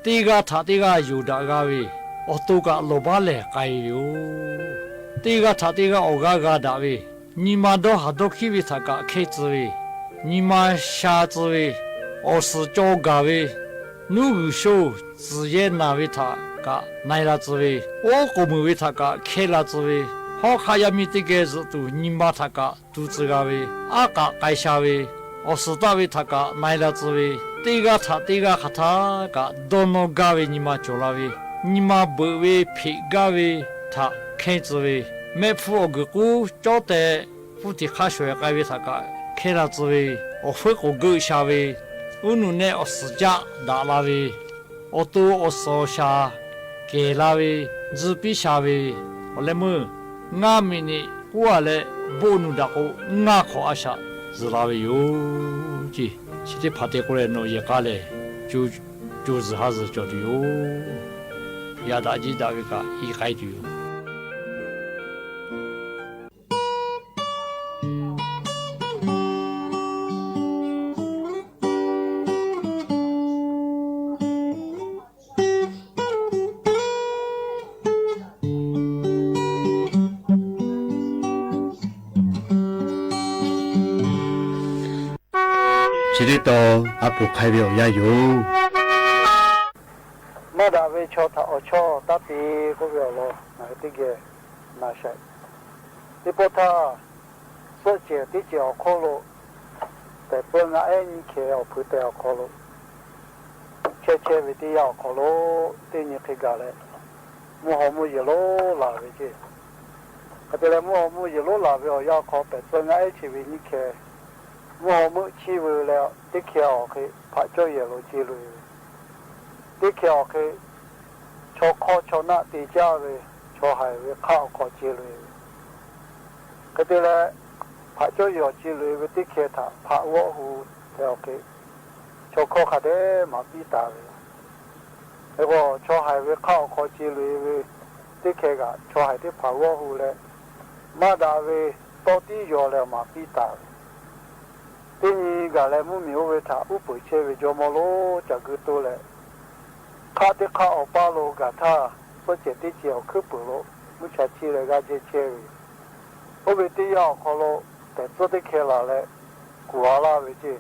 teˇ g'aˇ htaꞈ teˇ g'aˇ yonˍ daꞈ g'a ve, awˬ to kaꞈ lawˬ baˉ lehˬ k'ai ve yoˬ. Teˇ g'aˇ htaꞈ teˇ g'aˇ awˬ g'aˇ g'a daꞈ ve, nyi ma dawˇ haˍ dawˇ hkiˉ ve htaꞈ kaꞈ hkehˇ tcuh ve, nyi ma sha tcuh ve, awˬ suhˍ cawˬ gaˬ ve, nuˉ g'uiˬ sho tcuhˬ yehˇ naˬ ve htaꞈ kaꞈ na e la tcuh ve, oˉ k'oˍ meuˍ ve htaꞈ kaꞈ hkehˇ la tcuh ve, hawˉ hk'aˆ yaˇ miˇ teˇ geh zuhꞈ tuˬ nyi ma htaꞈ kaꞈ tu tcuh g'a ve, aˉ k'aꞈ k'ai sha ve, awˬ suhˍ taˆ ve htaꞈ kaꞈ na e la tcuh ve, teˇ g'aˇ htaꞈ teˇ g'aˇ hk'aˬ htaˇ kaꞈ dawˇ nawˇ gaˇ ve nyi ma cawˬ la ve, nyi ma beuꞈ ve hpeꞈ gaˇ ve htaꞈ hkehˇ tcuh ve, mehˆ hpfuhˇ awˬ guiˬ k'uˉ cawˉ teh hpfuhˇ tiꞈ hk'aˇ shawˍ e k'ai ve htaꞈ kaꞈ hkehˇ la tcuh ve, awˬ heuˆ k'oˍ geuˆ sha ve, uˉ nuꞈ nehˆ awˬ suhˍ caˆ daꞈ la ve, awˬ to awˬ suhˍ awˬ shaˍ kehˬ la ve, tzuhˇ piˇ sha ve, awˬ leh meuˇ ngaˇ miˬ niꞈ k'uˉ a leh boˆ nu daꞈ k'o, ngaˇ hk'awꞈ a shaꞈ zuhˬ la ve yoˬ ce. Chi teˇ hpaˍ te k'oˆ leh nawˬ yehˬ k'a lehˬ, co zuhˬ ha zuhˬ cawˬ tuˬ yoˬ. Yaꞈ daꞈ jiˆ daꞈ ve kaꞈ i k'ai tuˬ yoˬ. Chi teˇ taw a poˍ hk'ai ve awˬ yanˇ yoˬ. Maˇ daꞈ ve chaw htaꞈ awˬ chawˇ taˇ te k'oˆ ve awˬ lawn ngaˬ hui teˇ geh na sha. Teˇ pawˆ htaˇ, suhˆ cehˬ teˇ cehˬ awˬ hk'oˆ lo, pehˬ tcuhˇ ngaˆ ehˉ nyiˇ hkeh awˬ hpui tehˬ awˬ hk'aw lo, chehˇ chehˇ ve teˇ yanˇ awˬ hk'aw lo, teˇ nyi hk'e gaˬ leh, mvuhˇ haw mvuhˇ yeˬ lonˉ laˬ ve ce. Hk'e te leh mvuhˇ haw mvuhˇ yeˬ lonˉ laˬ ve awˬ yanˇ awˬ hk'aw pehˬ tcuhˇ ngaˆ ehˉ chi ve nyiˇ hkeh, mvuhˇ haw meuˆ chiˇ veu leh teˇ hkeh awˬ hk'e hpaꞈ cawˇ yehˬ lo ce loꞈ e ve, teˇ hkeh awˬ hk'e chaw hk'awˇ chaw naˆ te caˇ ve, chaw haiˬ ve hk'aˆ awˬ hk'aw ce loꞈ e ve, hk'e te leh hpaꞈ cawˇ yehˬ awˬ ce loꞈ e ve teˇ hkeh htaꞈ hpaꞈ g'awˆ hu tehꞈ awˬ hk'e chaw hkawˇ hk'a dehꞈ maˍ piˇ taˍ ve. Hk'e k'o, chaw haiˬ ve hk'aˆ awˬ hk'aw ce loꞈ e ve teˇ hkeh kaꞈ chaw haiˬ teˇ hpaˍ g'awˆ hu leh, maˇ daꞈ ve tawˇ tiˉ yaw leh maˍ piˇ taˍ ve. Teˇ nyi gaˬ leh mvuhˇ miˬ oˇ ve htaꞈ uˉ peunˍ chehˇ ve jawˇ mawˇ lonˉ ca gui toˇ leh, hk'aˆ teˇ hk'aˆ awˬ paˇ lo gaˬ htaˇ, suhˆ cehˬ teˇ cehˬ awˬ hkuiˉ puiˍ lo mvuhˇ cha chiˇ leh g'aˇ jehˇ chehˇ ve yoˬ. Oˇ ve teˇ yanˇ awˬ hk'aw lo pehˬ tcuhˇ teˇ hkeh laˬ leh kuˬ a laˇ ve ce.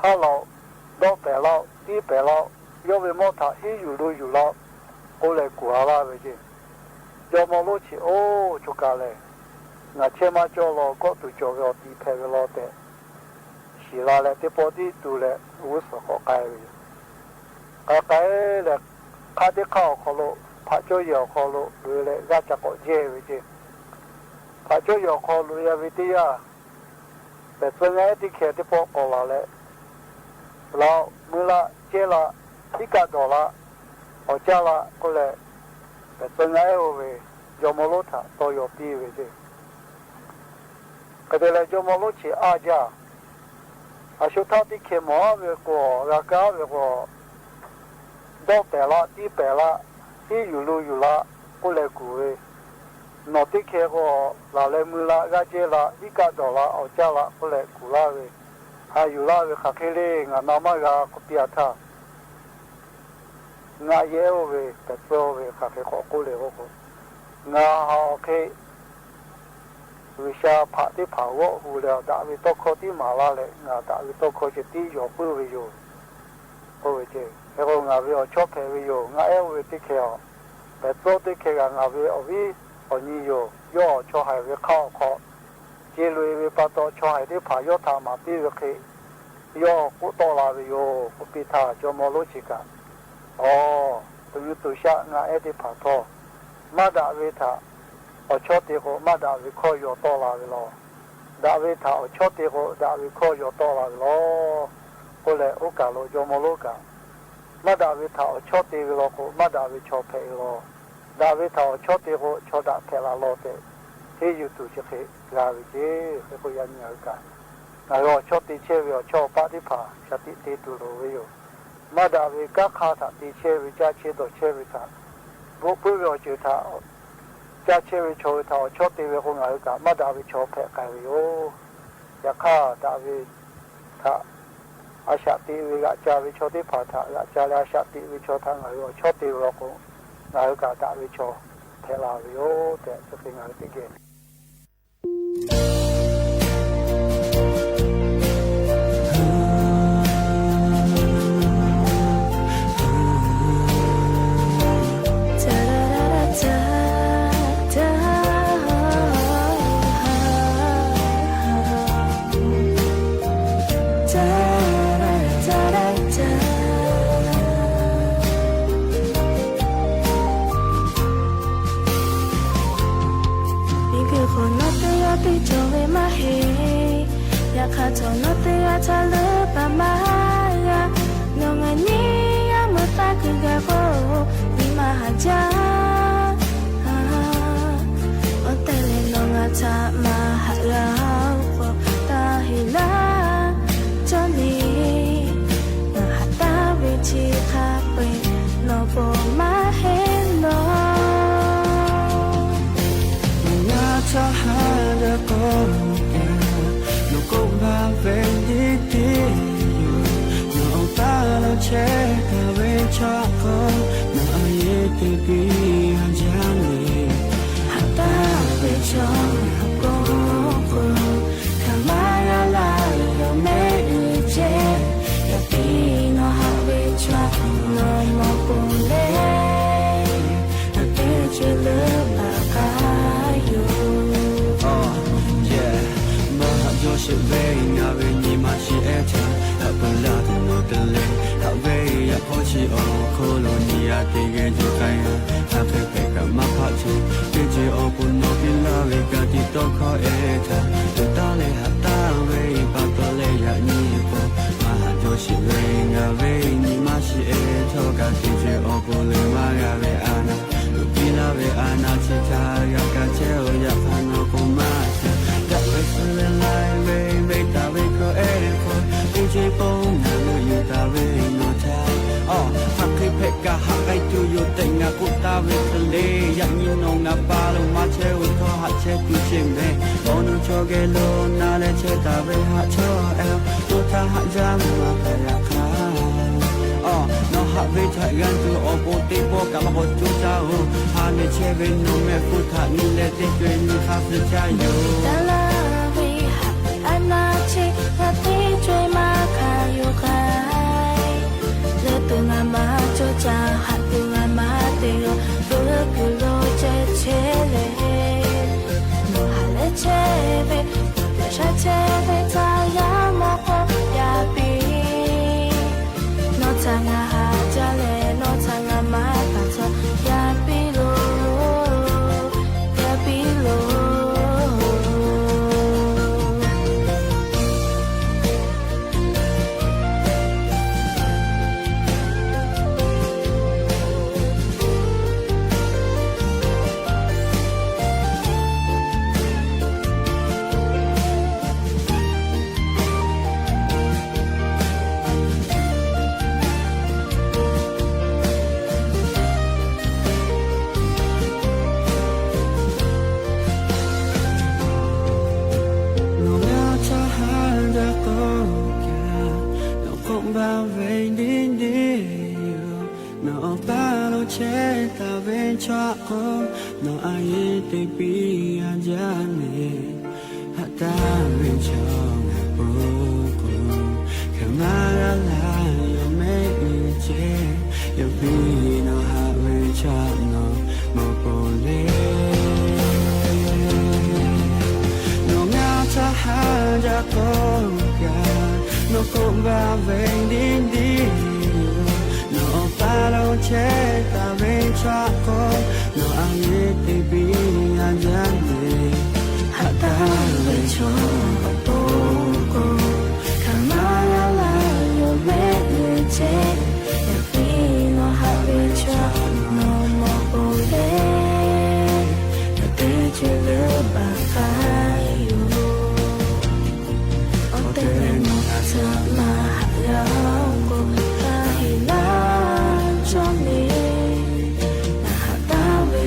Haˉ laꞈ, dawˇ pehˍ laˇ-oˆ, tiˉ pehˍ laˇ-oˆ, yawˇ ve mawˇ htaꞈ hiˉ yuˬ lu yuˬ laˇ-oˆ k'oˆ leh kuˬ a laˇ ve ce. Jawˇ mawˇ lonˉ chi oˇ choˬ kaˬ lehˬ, ngaˬ chehˇ maˇ cawˇ law, kawˆ tuˬ cawˬ ve awˬ ti hpehꞈ ve law tehꞈ shiˍ la leh teˇ pawˆ tiˉ tu leh g'uˇ suhˍ k'awꞈ k'ai ve yoˬ. K'ai k'ai leh, hk'aˆ teˇ hk'aˆ awˬ hk'aw lo hpaꞈ cawˇ yehˬ awˬ hk'aw lo loꞈ e leh g'aˇ ca k'awꞈ jehˇ ve ce. Hpaꞈ cawˇ yehˬ awˬ hk'aw loꞈ e ve teˇ yanˇ, pehˬ tcuhˇ ngaˆ ehˉ teˇ hkeh teˇ pawˆ k'awꞈ laˬ leh, laˬ-oˆ, mui laˇ, cehˇ laˇ, iˉ kaˆ dawˬ laˇ, awˬ caˇ laˇ k'oˆ leh, pehˬ tcuhˇ ngaˆ ehˉ oˇ ve jawˇ mawˇ lonˉ htaꞈ tawˇ yaw piˇ ve ce. Hk'e te leh jawˇ mawˇ lonˉ chi aˇ jaˇ. A shu htaˇ teˇ hkeh mawˬ aˉ ve k'o, g'a kaˇ ve k'o, dawˇ pehˍ laˇ, tiˉ pehˍ laˇ, hiˉ yuˬ lu yuˬ laˇ k'oˆ leh kuˬ ve, nawˬ teˇ hkeh k'o, laˬ leh mui laˇ, g'aˇ jehˇ laˇ, iˉ kaˆ dawˬ laˇ, awˬ caˇ laˇ k'oˆ leh kuˬ laˇ ve, haꞈ yuˬ laˇ ve hk'aˬ hk'e le, ngaˬ na maˇ g'a k'oˆ piˇ a htaˇ, ngaˆ yehˉ oˇ ve pehˬ tcuhˇ oˇ ve hk'aˬ hk'e k'awꞈ k'oˆ le k'o, ngaˬ haꞈ awˬ hk'e G'uiˬsha hpaꞈ teˇ hpaˍ g'awˆ hu leh, daꞈ ve tawˇ hkawˇ tiˉ maˍ laˇ leh, ngaˬ daꞈ ve tawˇ hkawˇ ceh tiˉ yaw puiˉ ve yoˬ k'oˆ ve ce. Hk'e k'o, ngaˬ ve awˬ chawˇ hpehꞈ ve yoˬ. Ngaˆ ehˉ oˇ ve teˇ hkeh a, pehˬ tcuhˇ teˇ hkeh g'aꞈ ngaˬ ve awˬ viˉ awˬ nyi yoˬ. Yawˇ chaw haiˬ ve hk'aˆ awˬ hk'aw ce loꞈ e ve pa taw, chaw haiˬ teˇ hpaˍ yawˇ htaꞈ maˍ piˇ ve hk'e, yawˇ k'oˆ tawˆ la ve yoˬ k'oˆ piˇ htaˇ, jawˇmawˇ lonˉ chi kaꞈ, Aˬ, tuꞈ nyi tuꞈ shaˆ ngaˆ ehˉ teˇ hpaˍ htawˇ, maˇ daꞈ ve htaꞈ awˬ chawˇ te k'o, maˇ daꞈ ve hkawˇ yaw tawˆ la ve lawˬ. Daꞈ ve htaꞈ awˬ chawˇ te k'o, daꞈ ve hkawˇ yaw tawˆ la ve lawˬ k'oˆ leh, oˇ kaˬ lo jawˇmawˇ lonˉ kaꞈ, maˇ daꞈ ve htaꞈ awˬ chawˇ te ve law k'o, maˇ daꞈ ve chaw hpehꞈ ve lawˬ. Daꞈ ve htaꞈ awˬ chawˇ te k'o, chaw daꞈ hpehꞈ la lawˬ tehꞈ, hteˇ yuˬ tuˬ chi hk'e g'a ve ce. Hk'e k'o, yaꞈ nyi ngaˬ hui kaꞈ ngaˬ hui awˬ chawˇ te chehˇ ve awˬ chawˇ awˬ paˆ teˇ hpaˍ shaˍ tiꞈ te tuˬ loˍ ve yoˬ. Maˇ daꞈ ve kanˉ hk'aˇ htaꞈ te chehˇ ve, caˇ chehˇ dawˬ chehˇ ve htaꞈ, bvuhꞈ puiˉ ve awˬ ceuˬ htaꞈ caˇ chehˇ ve chaw hui htaꞈ awˬ chawˇ te ve k'o, ngaˬ hui kaꞈ maˇ daꞈ ve chaw hpehꞈ k'ai ve yoˬ. Yaꞈ hk'aˇ, daꞈ ve htaꞈ a shaꞈ teꞈ ve g'aꞈ ca ve chaw teˇ hpaˍ htaꞈ g'aꞈ ca leh a shaꞈ teꞈ ve chaw htaꞈ ngaˬ hui awˬ chawˇ te ve law k'o, ngaˬ hui kaꞈ daꞈ ve chaw hpehꞈ la ve yoˬ tehꞈ, chi hk'e ngaˬ hui teˇ geh Miˬguiˬ hk'oˆ nawˬ teˇ g'aˇ teˇ cawˬ ve maˇ heˆ. Yaꞈ hk'aˇ htawˇ nawˬ teˇ g'aˇ htaꞈ leuˉ paˍ maˇ g'a. Nawˬ ngaˬ nyi yaˇ meuˇ taˇ kuiˬ gaˬ k'o, nyi ma haꞈ jaˇ. Awˬ tehˬ lehˬ nawˬ ngaˬ htaꞈ maˇ haꞈ g'a-oˬ k'o, taˇ heˆ laˇ. Cawˇ le, ngaˬ haꞈ taˍ ve chi hk'a peu-eˬ nawˬ bon maˇ heˆ lawˬ. Nawˬ ngaˬ htaꞈ haꞈ jaˇ k'o, nawˬ k'oˆ baˬ ve teˇ tiˉ yoˬ. Nawˬ awˬ paˇ lo chehˇ taˍ ve chaw k'o, nawˬ a yeˇ teˇ piˇ a jaˇ le. Haꞈ taˍ ve chaw awˬ pon k'o, hk'aˬ ma g'a laˇ ve yoˬ mehˆ uiˍ ceh. Yaꞈ piˇ nawˬ haꞈ ve chaw nawˬ mawˬ pon le, nawˬ teˇ ceuˬ leuˉ baˬ k'ai yoˬ. Maˇ haꞈ jaw sheˍ ve ngaˬ ve nyi ma shiˍ ehˉ htaꞈ haꞈ peuˬ laˇ tuˬ nawˬ te le. Haꞈ ve yaꞈ hk'aw chi awˬ hk'aw lo nyi a teˇ geh juˇ k'ai a. Hk'aˬ hk'e hpehꞈ kaꞈ maˇ hpaˆ chehˇ. Teˇ ceuˬ awˬ pon nawˬ piˇ laˇ ve ka tiꞈ tawˇ hkawˇ ehˉ htaꞈ tuˬ taˇ leh haꞈ taˍ ve pa taw leh yaꞈ nyi k'o, maˇ haꞈ jaw sheˍ ve ngaˬ ve nyi ma shiˍ ehˉ htawˇ kaꞈ teˇ ceuˬ awˬ pon leuˉ maˇ g'a ve a naˍ, nawˬ piˇ laˇ ve a naˍ chi htaꞈ g'a kaꞈ chehˇ-oˬ. Yaꞈ hk'aˇ nawˬ k'o maˇ chehˇ. Daꞈ ve suh ve laiˉ ve ve taˍ ve hkawˇ ehˉ hk'aw, teˇ ceuˬ pon ngaˬ lo yuˬ taˍ ve nawˬ htaꞈ, hk'aˬ hk'e hpehꞈ kaꞈ haꞈ k'ai tuˬ yoˬ tehꞈ ngaˬ k'oˆ taˍ ve hk'e le. Yaꞈ nyi nawˬ ngaˬ pa lo maˇ chehˇ-oˬ htawˇ haꞈ chehˇ tuˬ sheˍ mehˍ. Awˬ nu chaw geh lo na leh chehˇ taˍ ve haꞈ chaw ehˉ, nawˬ htaꞈ haꞈ jaˇ maˇ hpehꞈ yaꞈ hk'aˇ, nawˬ haꞈ ve htaꞈ g'a tuˬ awˬ pon teˇ pawˆ kaꞈ maˇ k'awꞈ coˇ caˇ-oˬ. Ha lehˬ chehˇ ve nawˬ mehˆ hpu htaꞈ nyi leh teˇ co-e nyi hk'aˇ suh caˇ yoˬ. Taˇ laˇ ve haꞈ ve a naˍ chi hk'a teˇ co-e maˇ hkanˍ yuˬ k'ai. Leuˉ tuˬ ngaˬ maˇ cawˇ caˇ, haꞈ tuˬ ngaˬ maˇ te-oˬ, veuꞈ kuiˬ lo ceh chehˇ leh, nawˬ haꞈ leh chehˇ ve, nawˬ htaꞈ sha chehˇ ve htaꞈ yaˇ mawˇ k'o yaˇ piˇ. Nawˬ htaꞈ ngaˬ haꞈ jaˇ leh, nawˬ htaꞈ ngaˬ maˇ hkanˍ htawˇ yaˇ piˇ loˬ, yaˇ piˇ loˬ. Nawˬ ngaˬ htaꞈ haꞈ jaˇ k'o kaꞈ, nawˬ k'oˆ baˬ ve teˇ tiˉ yoˬ. Nawˬ awˬ paˇ lo chehˇ taˍ ve chaw k'o, nawˬ a yeˇ teˇ piˇ a jaˇ le. Haꞈ taˍ ve chaw ngaˬ pon k'o, hk'aˬ ma g'a laˇ ve yoˬ mehˆ uiˍ ceh. Yaꞈ piˇ nawˬ haꞈ ve chaw nawˬ mawˬ pon le. Nawˬ ngaˬ htaꞈ haꞈ jaˇ k'o kaꞈ, nawˬ k'oˆ baˬ ve teˇ tiˉ yoˬ. Nawˬ awˬ paˇ lo chehˇ taˍ ve chaw k'o, nawˬ a yeˇ teˇ piˇ a jaˇ le. Haꞈ taˍ ve chaw awˬ pon k'o, hk'aˬ ma g'a laˇ ve yoˬ mehˆ uiˍ ceh. Yaꞈ piˇ nawˬ haꞈ ve chaw nawˬ mawˬ pon le. Nawˬ teˇ ceuˬ leuˉ baˬ k'ai yoˬ. Awˬ tehˬ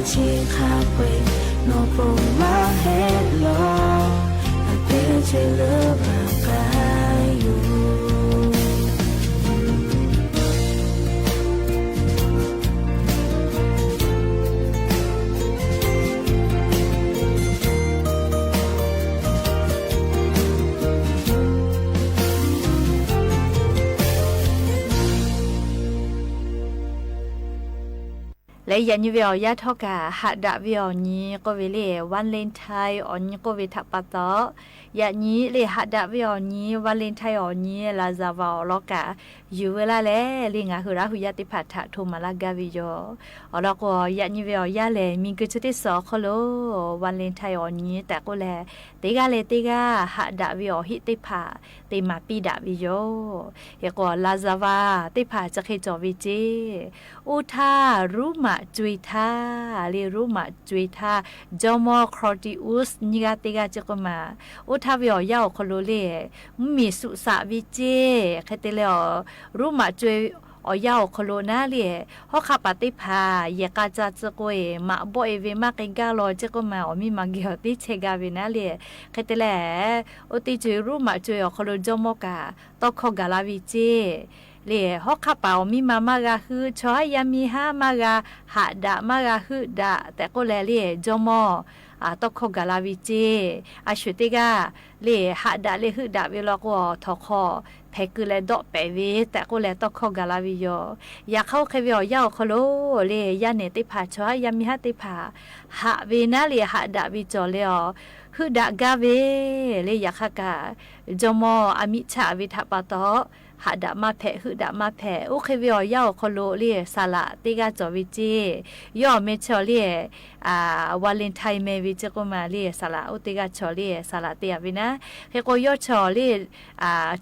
Chi hk'a peu-eˬ nawˬ k'o maˇ heˆ law, a te ce leuˉ a k'ai yoˬ. Leh yaꞈ nyi ve awˬ yanˇ htawˇ kaꞈ haꞈ daꞈ ve awˬ nyi k'oˆ ve le, Valentine awˬ nyi k'oˆ ve htaꞈ pa taw, yaꞈ nyi le haꞈ daꞈ ve awˬ nyi, Valentine awˬ nyi, laˍzaˍvaˍ awˬ lawn kaꞈ yuˬ veu laˇ leh le, ngaˬ hui Laˇ huˍ yaˇ teˇ hpaˍ htaꞈ hto maˍ laˇ gaˇ ve yoˬ. Awˬ lawn k'o, yaꞈ nyi ve awˬ yanˇ lehˬ, miˬguiˬ chi teˇ suhˍ awˬ hk'aw lo Valentine awˬ nyi tehꞈ k'oˆ leh, teˇ g'aˇ leh teˇ g'aˇ haꞈ daꞈ ve awˬ heˆ teˇ hpaˍ te maˍ piˇ daꞈ ve yoˬ. Hk'e k'o, laˍzaˍvaˍ teˇ hpaˍ chi hk'e cawˬ ve ceˇ. Oˇ htaˇ Roˉmaꞈ co-e htaˇ le, Roˉmaꞈ co-e htaˇ, jawˇmawˇ Claudius nyiˇ g'aˇ teˇ g'aˇ ceˇ k'oˆ ma. Oˇ htaˇ ve awˬ yanˇ awˬ hk'aw lo le, mvuhˇmiˬ suꞈ shaꞈ ve ceˇ. Hk'e te leh, Roˉmaꞈ co-e awˬ yanˇ awˬ hk'aw lo naˉ le, hawˉ hk'aˆ paˍ teˇ hpaˍ yehˬ k'a ca tcuh k'o-e maꞈ bawˆ-e ve maˇ k'ai gaˇ law ceˇ k'oˆ ma, awˬ miˇ ma geh awˬ tiˉ chehˇ gaˇ ve naˉ le. Hk'e te leh, oˇ teˇ co-e Roˉmaꞈ co-e awˬ hk'aw lo jawˇmawˇ kaꞈ tawˇ hkawˇ gaˬ la ve ceˇ. Le, hawˉ hk'aˆ paˍ awˬ miˇ ma maˇ g'a heuˆ, chaw haˉ yaˇ miˇ haˉ maˇ g'a haꞈ daꞈ, maˇ g'a heuˆ daꞈ tehꞈ k'oˆ leh le, jawˇmawˇ tawˇ hkawˇ gaˬ la ve ceˇ. A shuˍ teˇ g'aˇ le, haꞈ daꞈ leh heuˆ daꞈ ve law k'o, a htawnˍ hk'aw hpehꞈ keu leh dawˆ pehˍ ve tehꞈ k'oˆ leh tawˇ hkawˇ gaˬ la ve yoˬ. Yaꞈ hk'aˇ oˇ hk'e ve awˬ yanˇ awˬ hk'aw lo le, yaˇ nehˬ teˇ hpaˍ chaw haˉ yaˇ miˇ haˉ teˇ hpaˍ haꞈ ve naˉ le, haꞈ daꞈ ve cawˬ leh awˬ heuˆ daꞈ gaˇ ve le. Yaꞈ hk'aˇ kaꞈ, jawˇmawˇ a miˇ chaˆ ve htaꞈ pa taw, haꞈ daꞈ maˇ hpehꞈ, heuˆ daꞈ maˇ hpehꞈ. Oˇ hk'e ve awˬ yanˇ awˬ hk'aw lo le, saˍ laꞈ teˇ g'aˇ cawˬ ve ceˇ. Yawˇ awˬ meh chaw le, Valentine meh ve ceˇ k'oˆ ma le, saˍ laꞈ oˇ teˇ g'aˇ chaw le, saˍ laꞈ te-a ve naˉ. Hk'e k'o, yawˇ chaw le,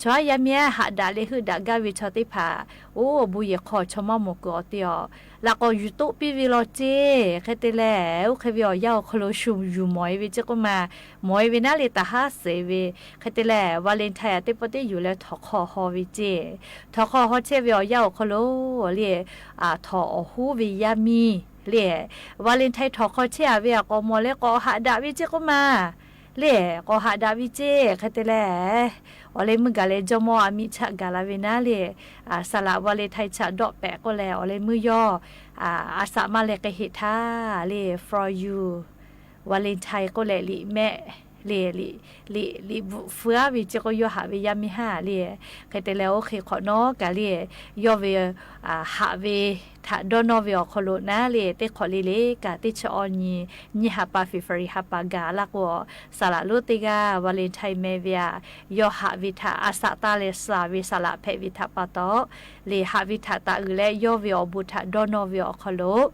chaw haˉ yaˇ miˇ haꞈ daꞈ leh heuˆ daꞈ gaˇ ve chaw teˇ hpaˍ, oˇ awˬ bon yehˬ hk'aw chaw maˇ mawˬ kuiˬ awˬ te awˬ laꞈ k'awꞈ yuˬ toˆ piˇ ve law ceˇ. Hk'e te leh, oˇ hk'e ve awˬ yanˇ awˬ hk'aw lo shu yuˬ mawˬ-e ve ceˇ k'oˆ ma, mawˬ-e ve naˉ le, taˍ haˉ suhˍ-e ve. Hk'e te leh, Valentine teˇ pawˆ teˇ yuˬ leh htawnˍ hk'aw haw ve ceˇ. Htawnˍ hk'aw haw chehˇ ve awˬ yanˇ awˬ hk'aw lo le, htawnˍ awˬ hoˉ ve yaˇ miˇ le, Valentine htawnˍ hk'aw chehˇ-a ve a k'awꞈ mawˬ leh k'awꞈ haꞈ daꞈ ve ceˇ k'oˆ ma le, k'awꞈ haꞈ daꞈ ve ceˇ. Hk'e te leh, awˬ leh meuˇ gaˬ leh jawˇmawˇ a miˇ chaˆ gaˬ la ve naˉ le, saˍ laꞈ Valentine chaꞈ dawˆ pehꞈ k'oˆ leh, awˬ leh meuˇ yawˇ a saꞈ maˇ leh k'ai heˆ htaˇ le, for you Valentine k'oˆ leh liꞈ mehˆ le, liꞈ bvuhꞈ feu-a ve ceˇ k'o, yawˇ haꞈ ve yaˇ miˇ haˉ le. Hk'e te leh, oˇ hk'e hk'awꞈ nawˉ kaꞈ le, yawˇ ve haꞈ ve htaꞈ dawˇ nawˇ ve awˬ hk'aw lo naˉ le, teˇ hk'awꞈ le le kaꞈ teˇ chi awˬ nyi, nyiˇ ha pa February ha pa gaˬ laˇ k'o, saˍ laꞈ lonˉ teˇ g'aˇ Valentine meh ve a, yawˇ haꞈ ve htaꞈ a saꞈ taˇ leh suh ve saˍ laꞈ hpehꞈ ve htaꞈ pa taw, le haꞈ ve htaꞈ taꞈ uiˍ leh yawˇ ve awˬ bon htaꞈ dawˇ nawˇ ve awˬ hk'aw lo,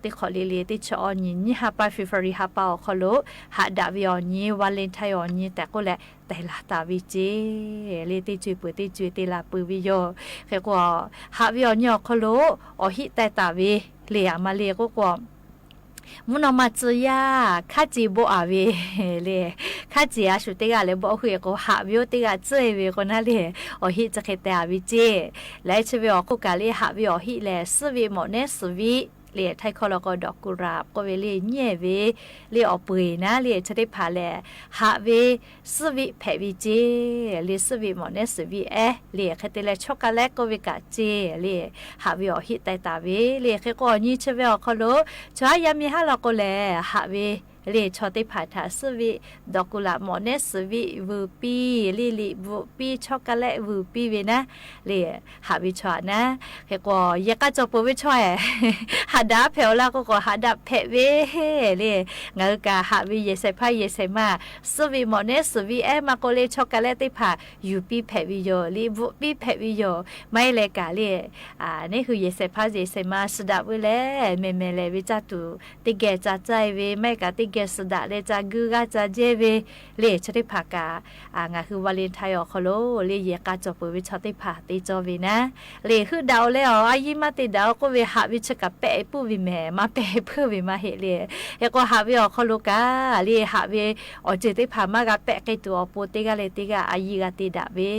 teˇ hk'awꞈ le le teˇ chi awˬ nyi, nyiˇ ha pa February ha pa awˬ hk'aw lo haꞈ daꞈ ve awˬ nyi, Valentine awˬ nyi tehꞈ k'oˆ leh tehˬ laˬ taˍ ve ceˇ. Le teˇ co-e peuˬ teˇ co-e te laˬ peuˬ ve yoˬ. Hk'e k'o, haꞈ ve awˬ nyi awˬ hk'aw lo awˬ heˆ teh taˍ ve le, a ma le k'oˆ k'o, mvuhˇ naw ma tcuh yaˇ hkaˉ ceˬ bawˆ-a ve le, hkaˉ ceˬ a shu teˇ g'aˇ leh bawˆ hui-e k'o, haꞈ ve oˇ teˇ g'aˇ tcuhˇ-e ve k'o naˉ le, awˬ heˆ chi hk'e teh-a ve ceˇ. Laiˉ chi ve awˬ hk'oˆ kaꞈ le, haꞈ ve awˬ heˆ lehˬ, suhˉ veˆ mawꞈ nehˉ suhˍ veˆ le, htaiˇ hkawˇ law k'o dawˬ kuˬ raꞈ k'oˆ ve le, nyiˇ-ehˍ ve le awˬ peu-eˬ naˉ le, chi teˇ hpaˍ lehˬ, haꞈ ve suhˉ veˆ hpehꞈ ve ceˇ le, suhˉ veˆ mawꞈ nehˉ suhˍ veˆ ehˉ le, hk'e te leh chaw ka lehˉ k'oˆ ve kaꞈ ceˇ le, haꞈ ve awˬ heˆ teh taˍ ve le. Hk'e k'o, awˬ nyi chi ve awˬ hk'aw lo chaw haˉ yaˇ miˇ haˉ law k'o lehˬ, haꞈ ve le chaw teˇ hpaˍ htaꞈ suhˉ veˆ dawˬ kuˬ raꞈ mawꞈ nehˉ suhˍ veˆ vuiˬ piˇ le, liꞈ bvuhꞈ piˇ, chaw ka lehˉ vuiˬ piˇ ve naˉ le, haꞈ ve chaw-a naˉ. Hk'e k'o, yehˬ k'a cawˬ peuˬ ve chaw-ehˬ, haꞈ daꞈ hpehꞈ-aw laˇ k'oˆ k'o, haꞈ daꞈ hpehꞈ ve le. Ngaˬ hui kaꞈ haꞈ ve yehˬ shehˍ hpaˇ yehˬ shehˍ ma, suhˉ veˆ mawꞈ nehˉ suhˍ veˆ ehˉ maˇ k'oˆ le, chaw ka lehˉ teˇ hpaˍ yuˬ piˇ hpehꞈ ve yoˬ, liꞈ bvuhꞈ piˇ hpehꞈ ve yoˬ. Maˇ heˆ leh kaꞈ le, neˉ hui yehˬ shehˍ hpaˇ yehˬ shehˍ ma suh daꞈ veu leh mehˬ mehˬ lehˬ ve caˇ tuˬ, teˇ geh ca caˇ-e ve maˇ heˆ kaꞈ teˇ geh suhˍ daꞈ leh ca guiˇ g'aˇ ca jehˇ ve le. Chaw teˇ hpaˍ kaꞈ ngaˬ hui Valentine awˬ hk'aw lo le yehˬ k'a cawˬ peuˬ ve chaw teˇ hpaˍ te cawˇ ve naˉ, le heuˆ daꞈ-oˬ leh awˬ a yiˇ maˇ te daꞈ-oˬ k'oˆ ve haꞈ ve chi kaꞈ pehˆ puiˉ ve mehˍ, maˇ pehˆ puiˉ ve maˇ heˆ le. Hk'e k'o haꞈ ve awˬ hk'aw lo kaꞈ le haꞈ ve awˬ ceuˬ teˇ hpaˍ maˇ g'a pehˆ k'ai tuˬ awˬ pon teˇ g'aˇ leh teˇ g'aˇ a yiˇ g'a te daꞈ ve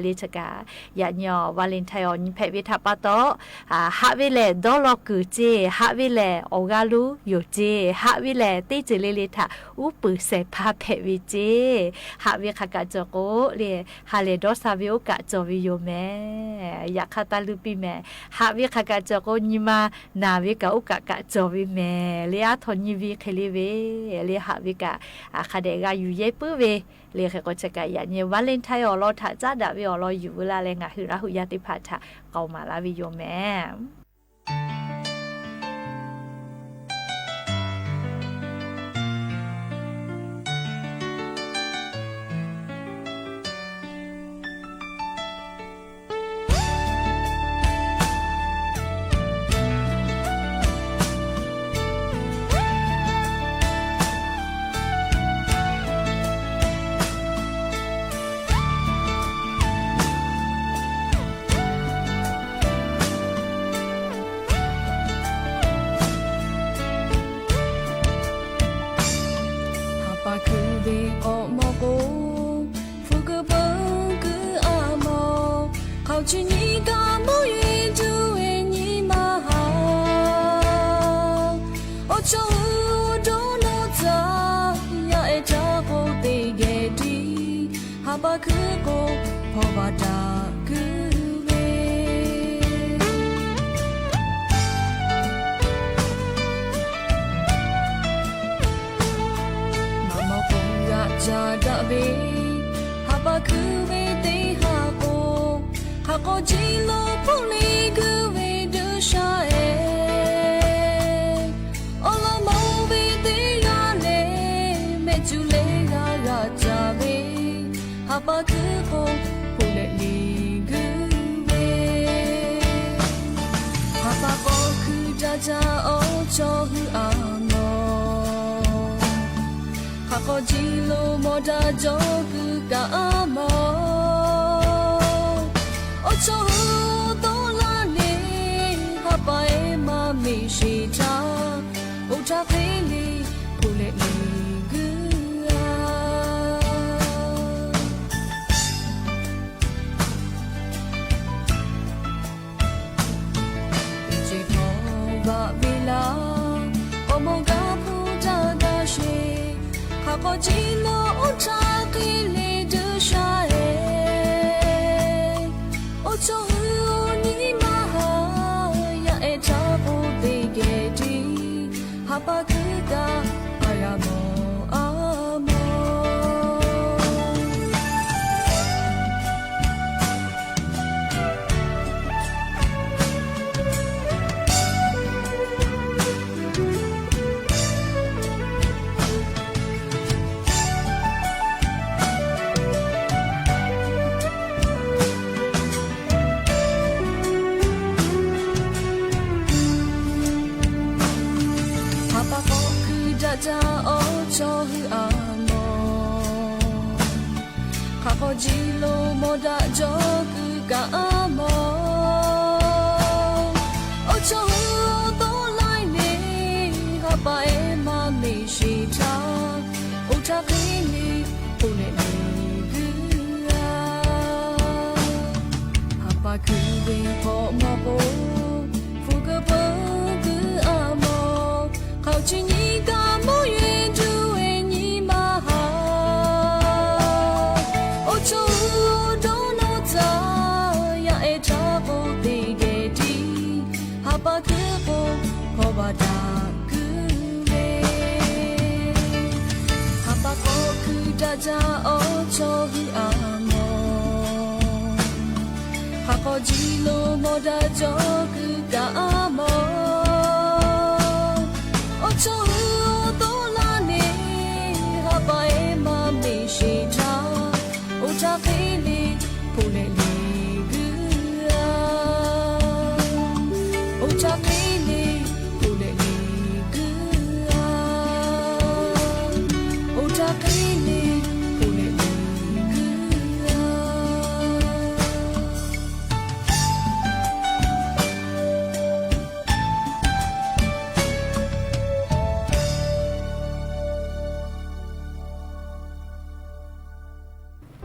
le. Chi kaꞈ yaꞈ nyi awˬ Valentine awˬ nyi hpehꞈ ve htaꞈ pa taw, haꞈ ve lehˬ dawˇ law kuiˬ ceˇ, haꞈ ve lehˬ awˬ g'aˇ luˉ yoˬ ceˇ, haꞈ ve lehˬ teˇ ceuˬ le le htaꞈ uˉ peunˍ shehˍ hpaˇ hpehꞈ ve ceˇ. Haꞈ ve hk'aˬ kaꞈ cawˬ k'o le, ha lehˬ dawˇ sha ve oˇ kaꞈ cawˬ ve yoˬ mehˍ. Yaꞈ hk'aˇ taˇ luˇ piˇ mehˍ. Haꞈ ve hk'aˬ kaꞈ cawˬ k'o nyi ma naˬ ve kaꞈ oˇ kaꞈ kaꞈ cawˬ ve mehˍ le. Aˉ htaw nyi ve hk'e le ve le haꞈ ve kaꞈ hk'a dehꞈ g'a yuˬ yehˇ puiˉ ve le. Hk'e k'o chi kaꞈ yaꞈ nyi Valentine awˬ lawn htaꞈ caˉ daꞈ ve awˬ lawn yuˬ veu laˇ leh ngaˬ hui Laˇ huˍ yaˇ teˇ hpaˍ htaꞈ k'aoˍ maˍ laˇ ve yoˬ mehˍ. Haˍ paˍ hkui ve k'awꞈ mawˬ k'o, hpu kuiˬ peuˬ kuiˬ a mawˬ, hk'aoˍ chi nyi kaꞈ mawˇ yeˬ tuˬ ve nyi ma haˍ. Awˬ chawˇ hui awˬ dawˇ nawˇ tcuh yaˇ ehˉ htaˇ k'o teˇ geh tiˉ, haˍ paˍ hkui k'o hpawˇ baˬ daꞈ kuiˬ ve maꞈ mawˬ k'o g'aꞈ ca daꞈ ve, haˍ paˍ hkui ve teˇ haˉ k'o, hk'aˬ k'aw jiˇ lo hpuˇ le guˇ ve duˇ sha ehˉ, awˬ lawn mawˬ ve teˇ g'aˇ lehˬ mehˆ cuˇ leh g'a g'a ca ve, haˍ paˍ hkui k'o hpuˇ leh le guˇ ve, haˍ paˍ k'awꞈ hkui daꞈ ca awˬ chawˇ hui a mawˬ. Hk'aˬ k'aw jiˇ lo mawˬ daꞈ jawˇ kuiˬ kaꞈ a mawˬ. Awˬ chawˇ hui tawˆ laˇ le, haˍ paˍ ehˉ maˇ meꞈ sheˍ htaˇ, oˇ htaˇ hk'e le hpuˇ leh le guˇ a Teˇ ceuˬ hpawˇ baꞈ ve laˇ, k'awꞈ mawˬ gaˇ hpuˇ daꞈ gaˇ sheˍ. Hk'aˬ k'aw jiˇ lo oˇ htaˇ hk'e le duˇ sha ehˉ, awˬ chawˇ hui awˬ nyi maˇ haˍ. Yaˇ ehˉ htaˇ k'o teˇ geh tiˉ, haˍ paˍ hkui kaꞈ a g'a mawˬ a mawˬ. Haˍ paˍ k'awꞈ hkui daꞈ ca awˬ chawˇ hui a mawˬ. Hk'aˬ k'aw jiˇ lo mawˬ daꞈ jawˇ kuiˬ kaꞈ a mawˬ. Awˬ chawˇ hui awˬ tawˆ laiˉ le, haˍ paˍ ehˉ maˇ meꞈ sheˍ htaˇ, oˇ htaˇ hk'e le hpuˇ leh le guˇ a Haˍ paˍ hkui ve k'awꞈ mawˬ k'o, hpu kuiˬ peuˬ kuiˬ a mawˬ. Hk'aoˍ chi nyi kaꞈ mawˇ yeˬ tuˬ ve nyi maˇ haˍ. Awˬ chawˇ hui awˬ dawˇ nawˇ tcuh yaˇ ehˉ htaˇ k'o teˇ geh tiˉ, haˍ paˍ hkui k'o hpawˇ baˬ daꞈ kuiˬ ve Haˍ paˍ k'awꞈ hkui daꞈ ca awˬ chawˇ hui a mawˬ. Hk'aˬ k'aw jiˇ lo mawˬ daꞈ jawˇ kuiˬ kaꞈ a mawˬ. Awˬ chawˇ hui awˬ tawˆ laˇ le, haˍ paˍ ehˉ maˇ meꞈ sheˍ htaˇ, oˇ htaˇ hk'e le hpuˇ leh le guˇ a Oˇ htaˇ hk'e le hpuˇ leh le guˇ a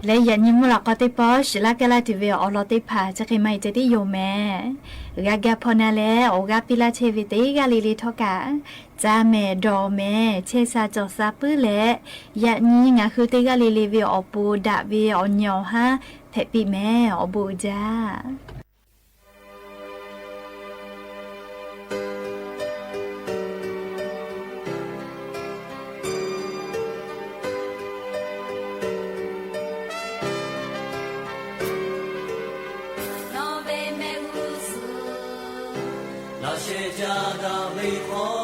Leh yaꞈ nyi mvuhˇ laꞈ k'aw teˇ pawˆ shiˍ laˇ kaˇ laˇ tuˬ ve awˬ lawn teˇ hpaˍ chi hk'e maˇ heˆ ceh tiˉ yoˬ mehˍ. G'a gaˇ hpawˇ na leh awˬ g'aˇ piˇ laˇ chehˇ ve teˇ g'aˇ le le htawˇ kaꞈ, ca mehˍ dawˬ mehˍ chehˇ sha cawˬ sha puiˉ leh, yaꞈ nyi ngaˬ hui teˇ g'aˇ le le ve awˬ pon daꞈ ve awˬ nyi awˬ haˉ hpehꞈ piˇ mehˍ. Awˬ bon uiˍ jaˇ. Nawˬ ve mehˆ g'uˇ suhˍ laꞈ sheh jaˇ daꞈ ve k'o,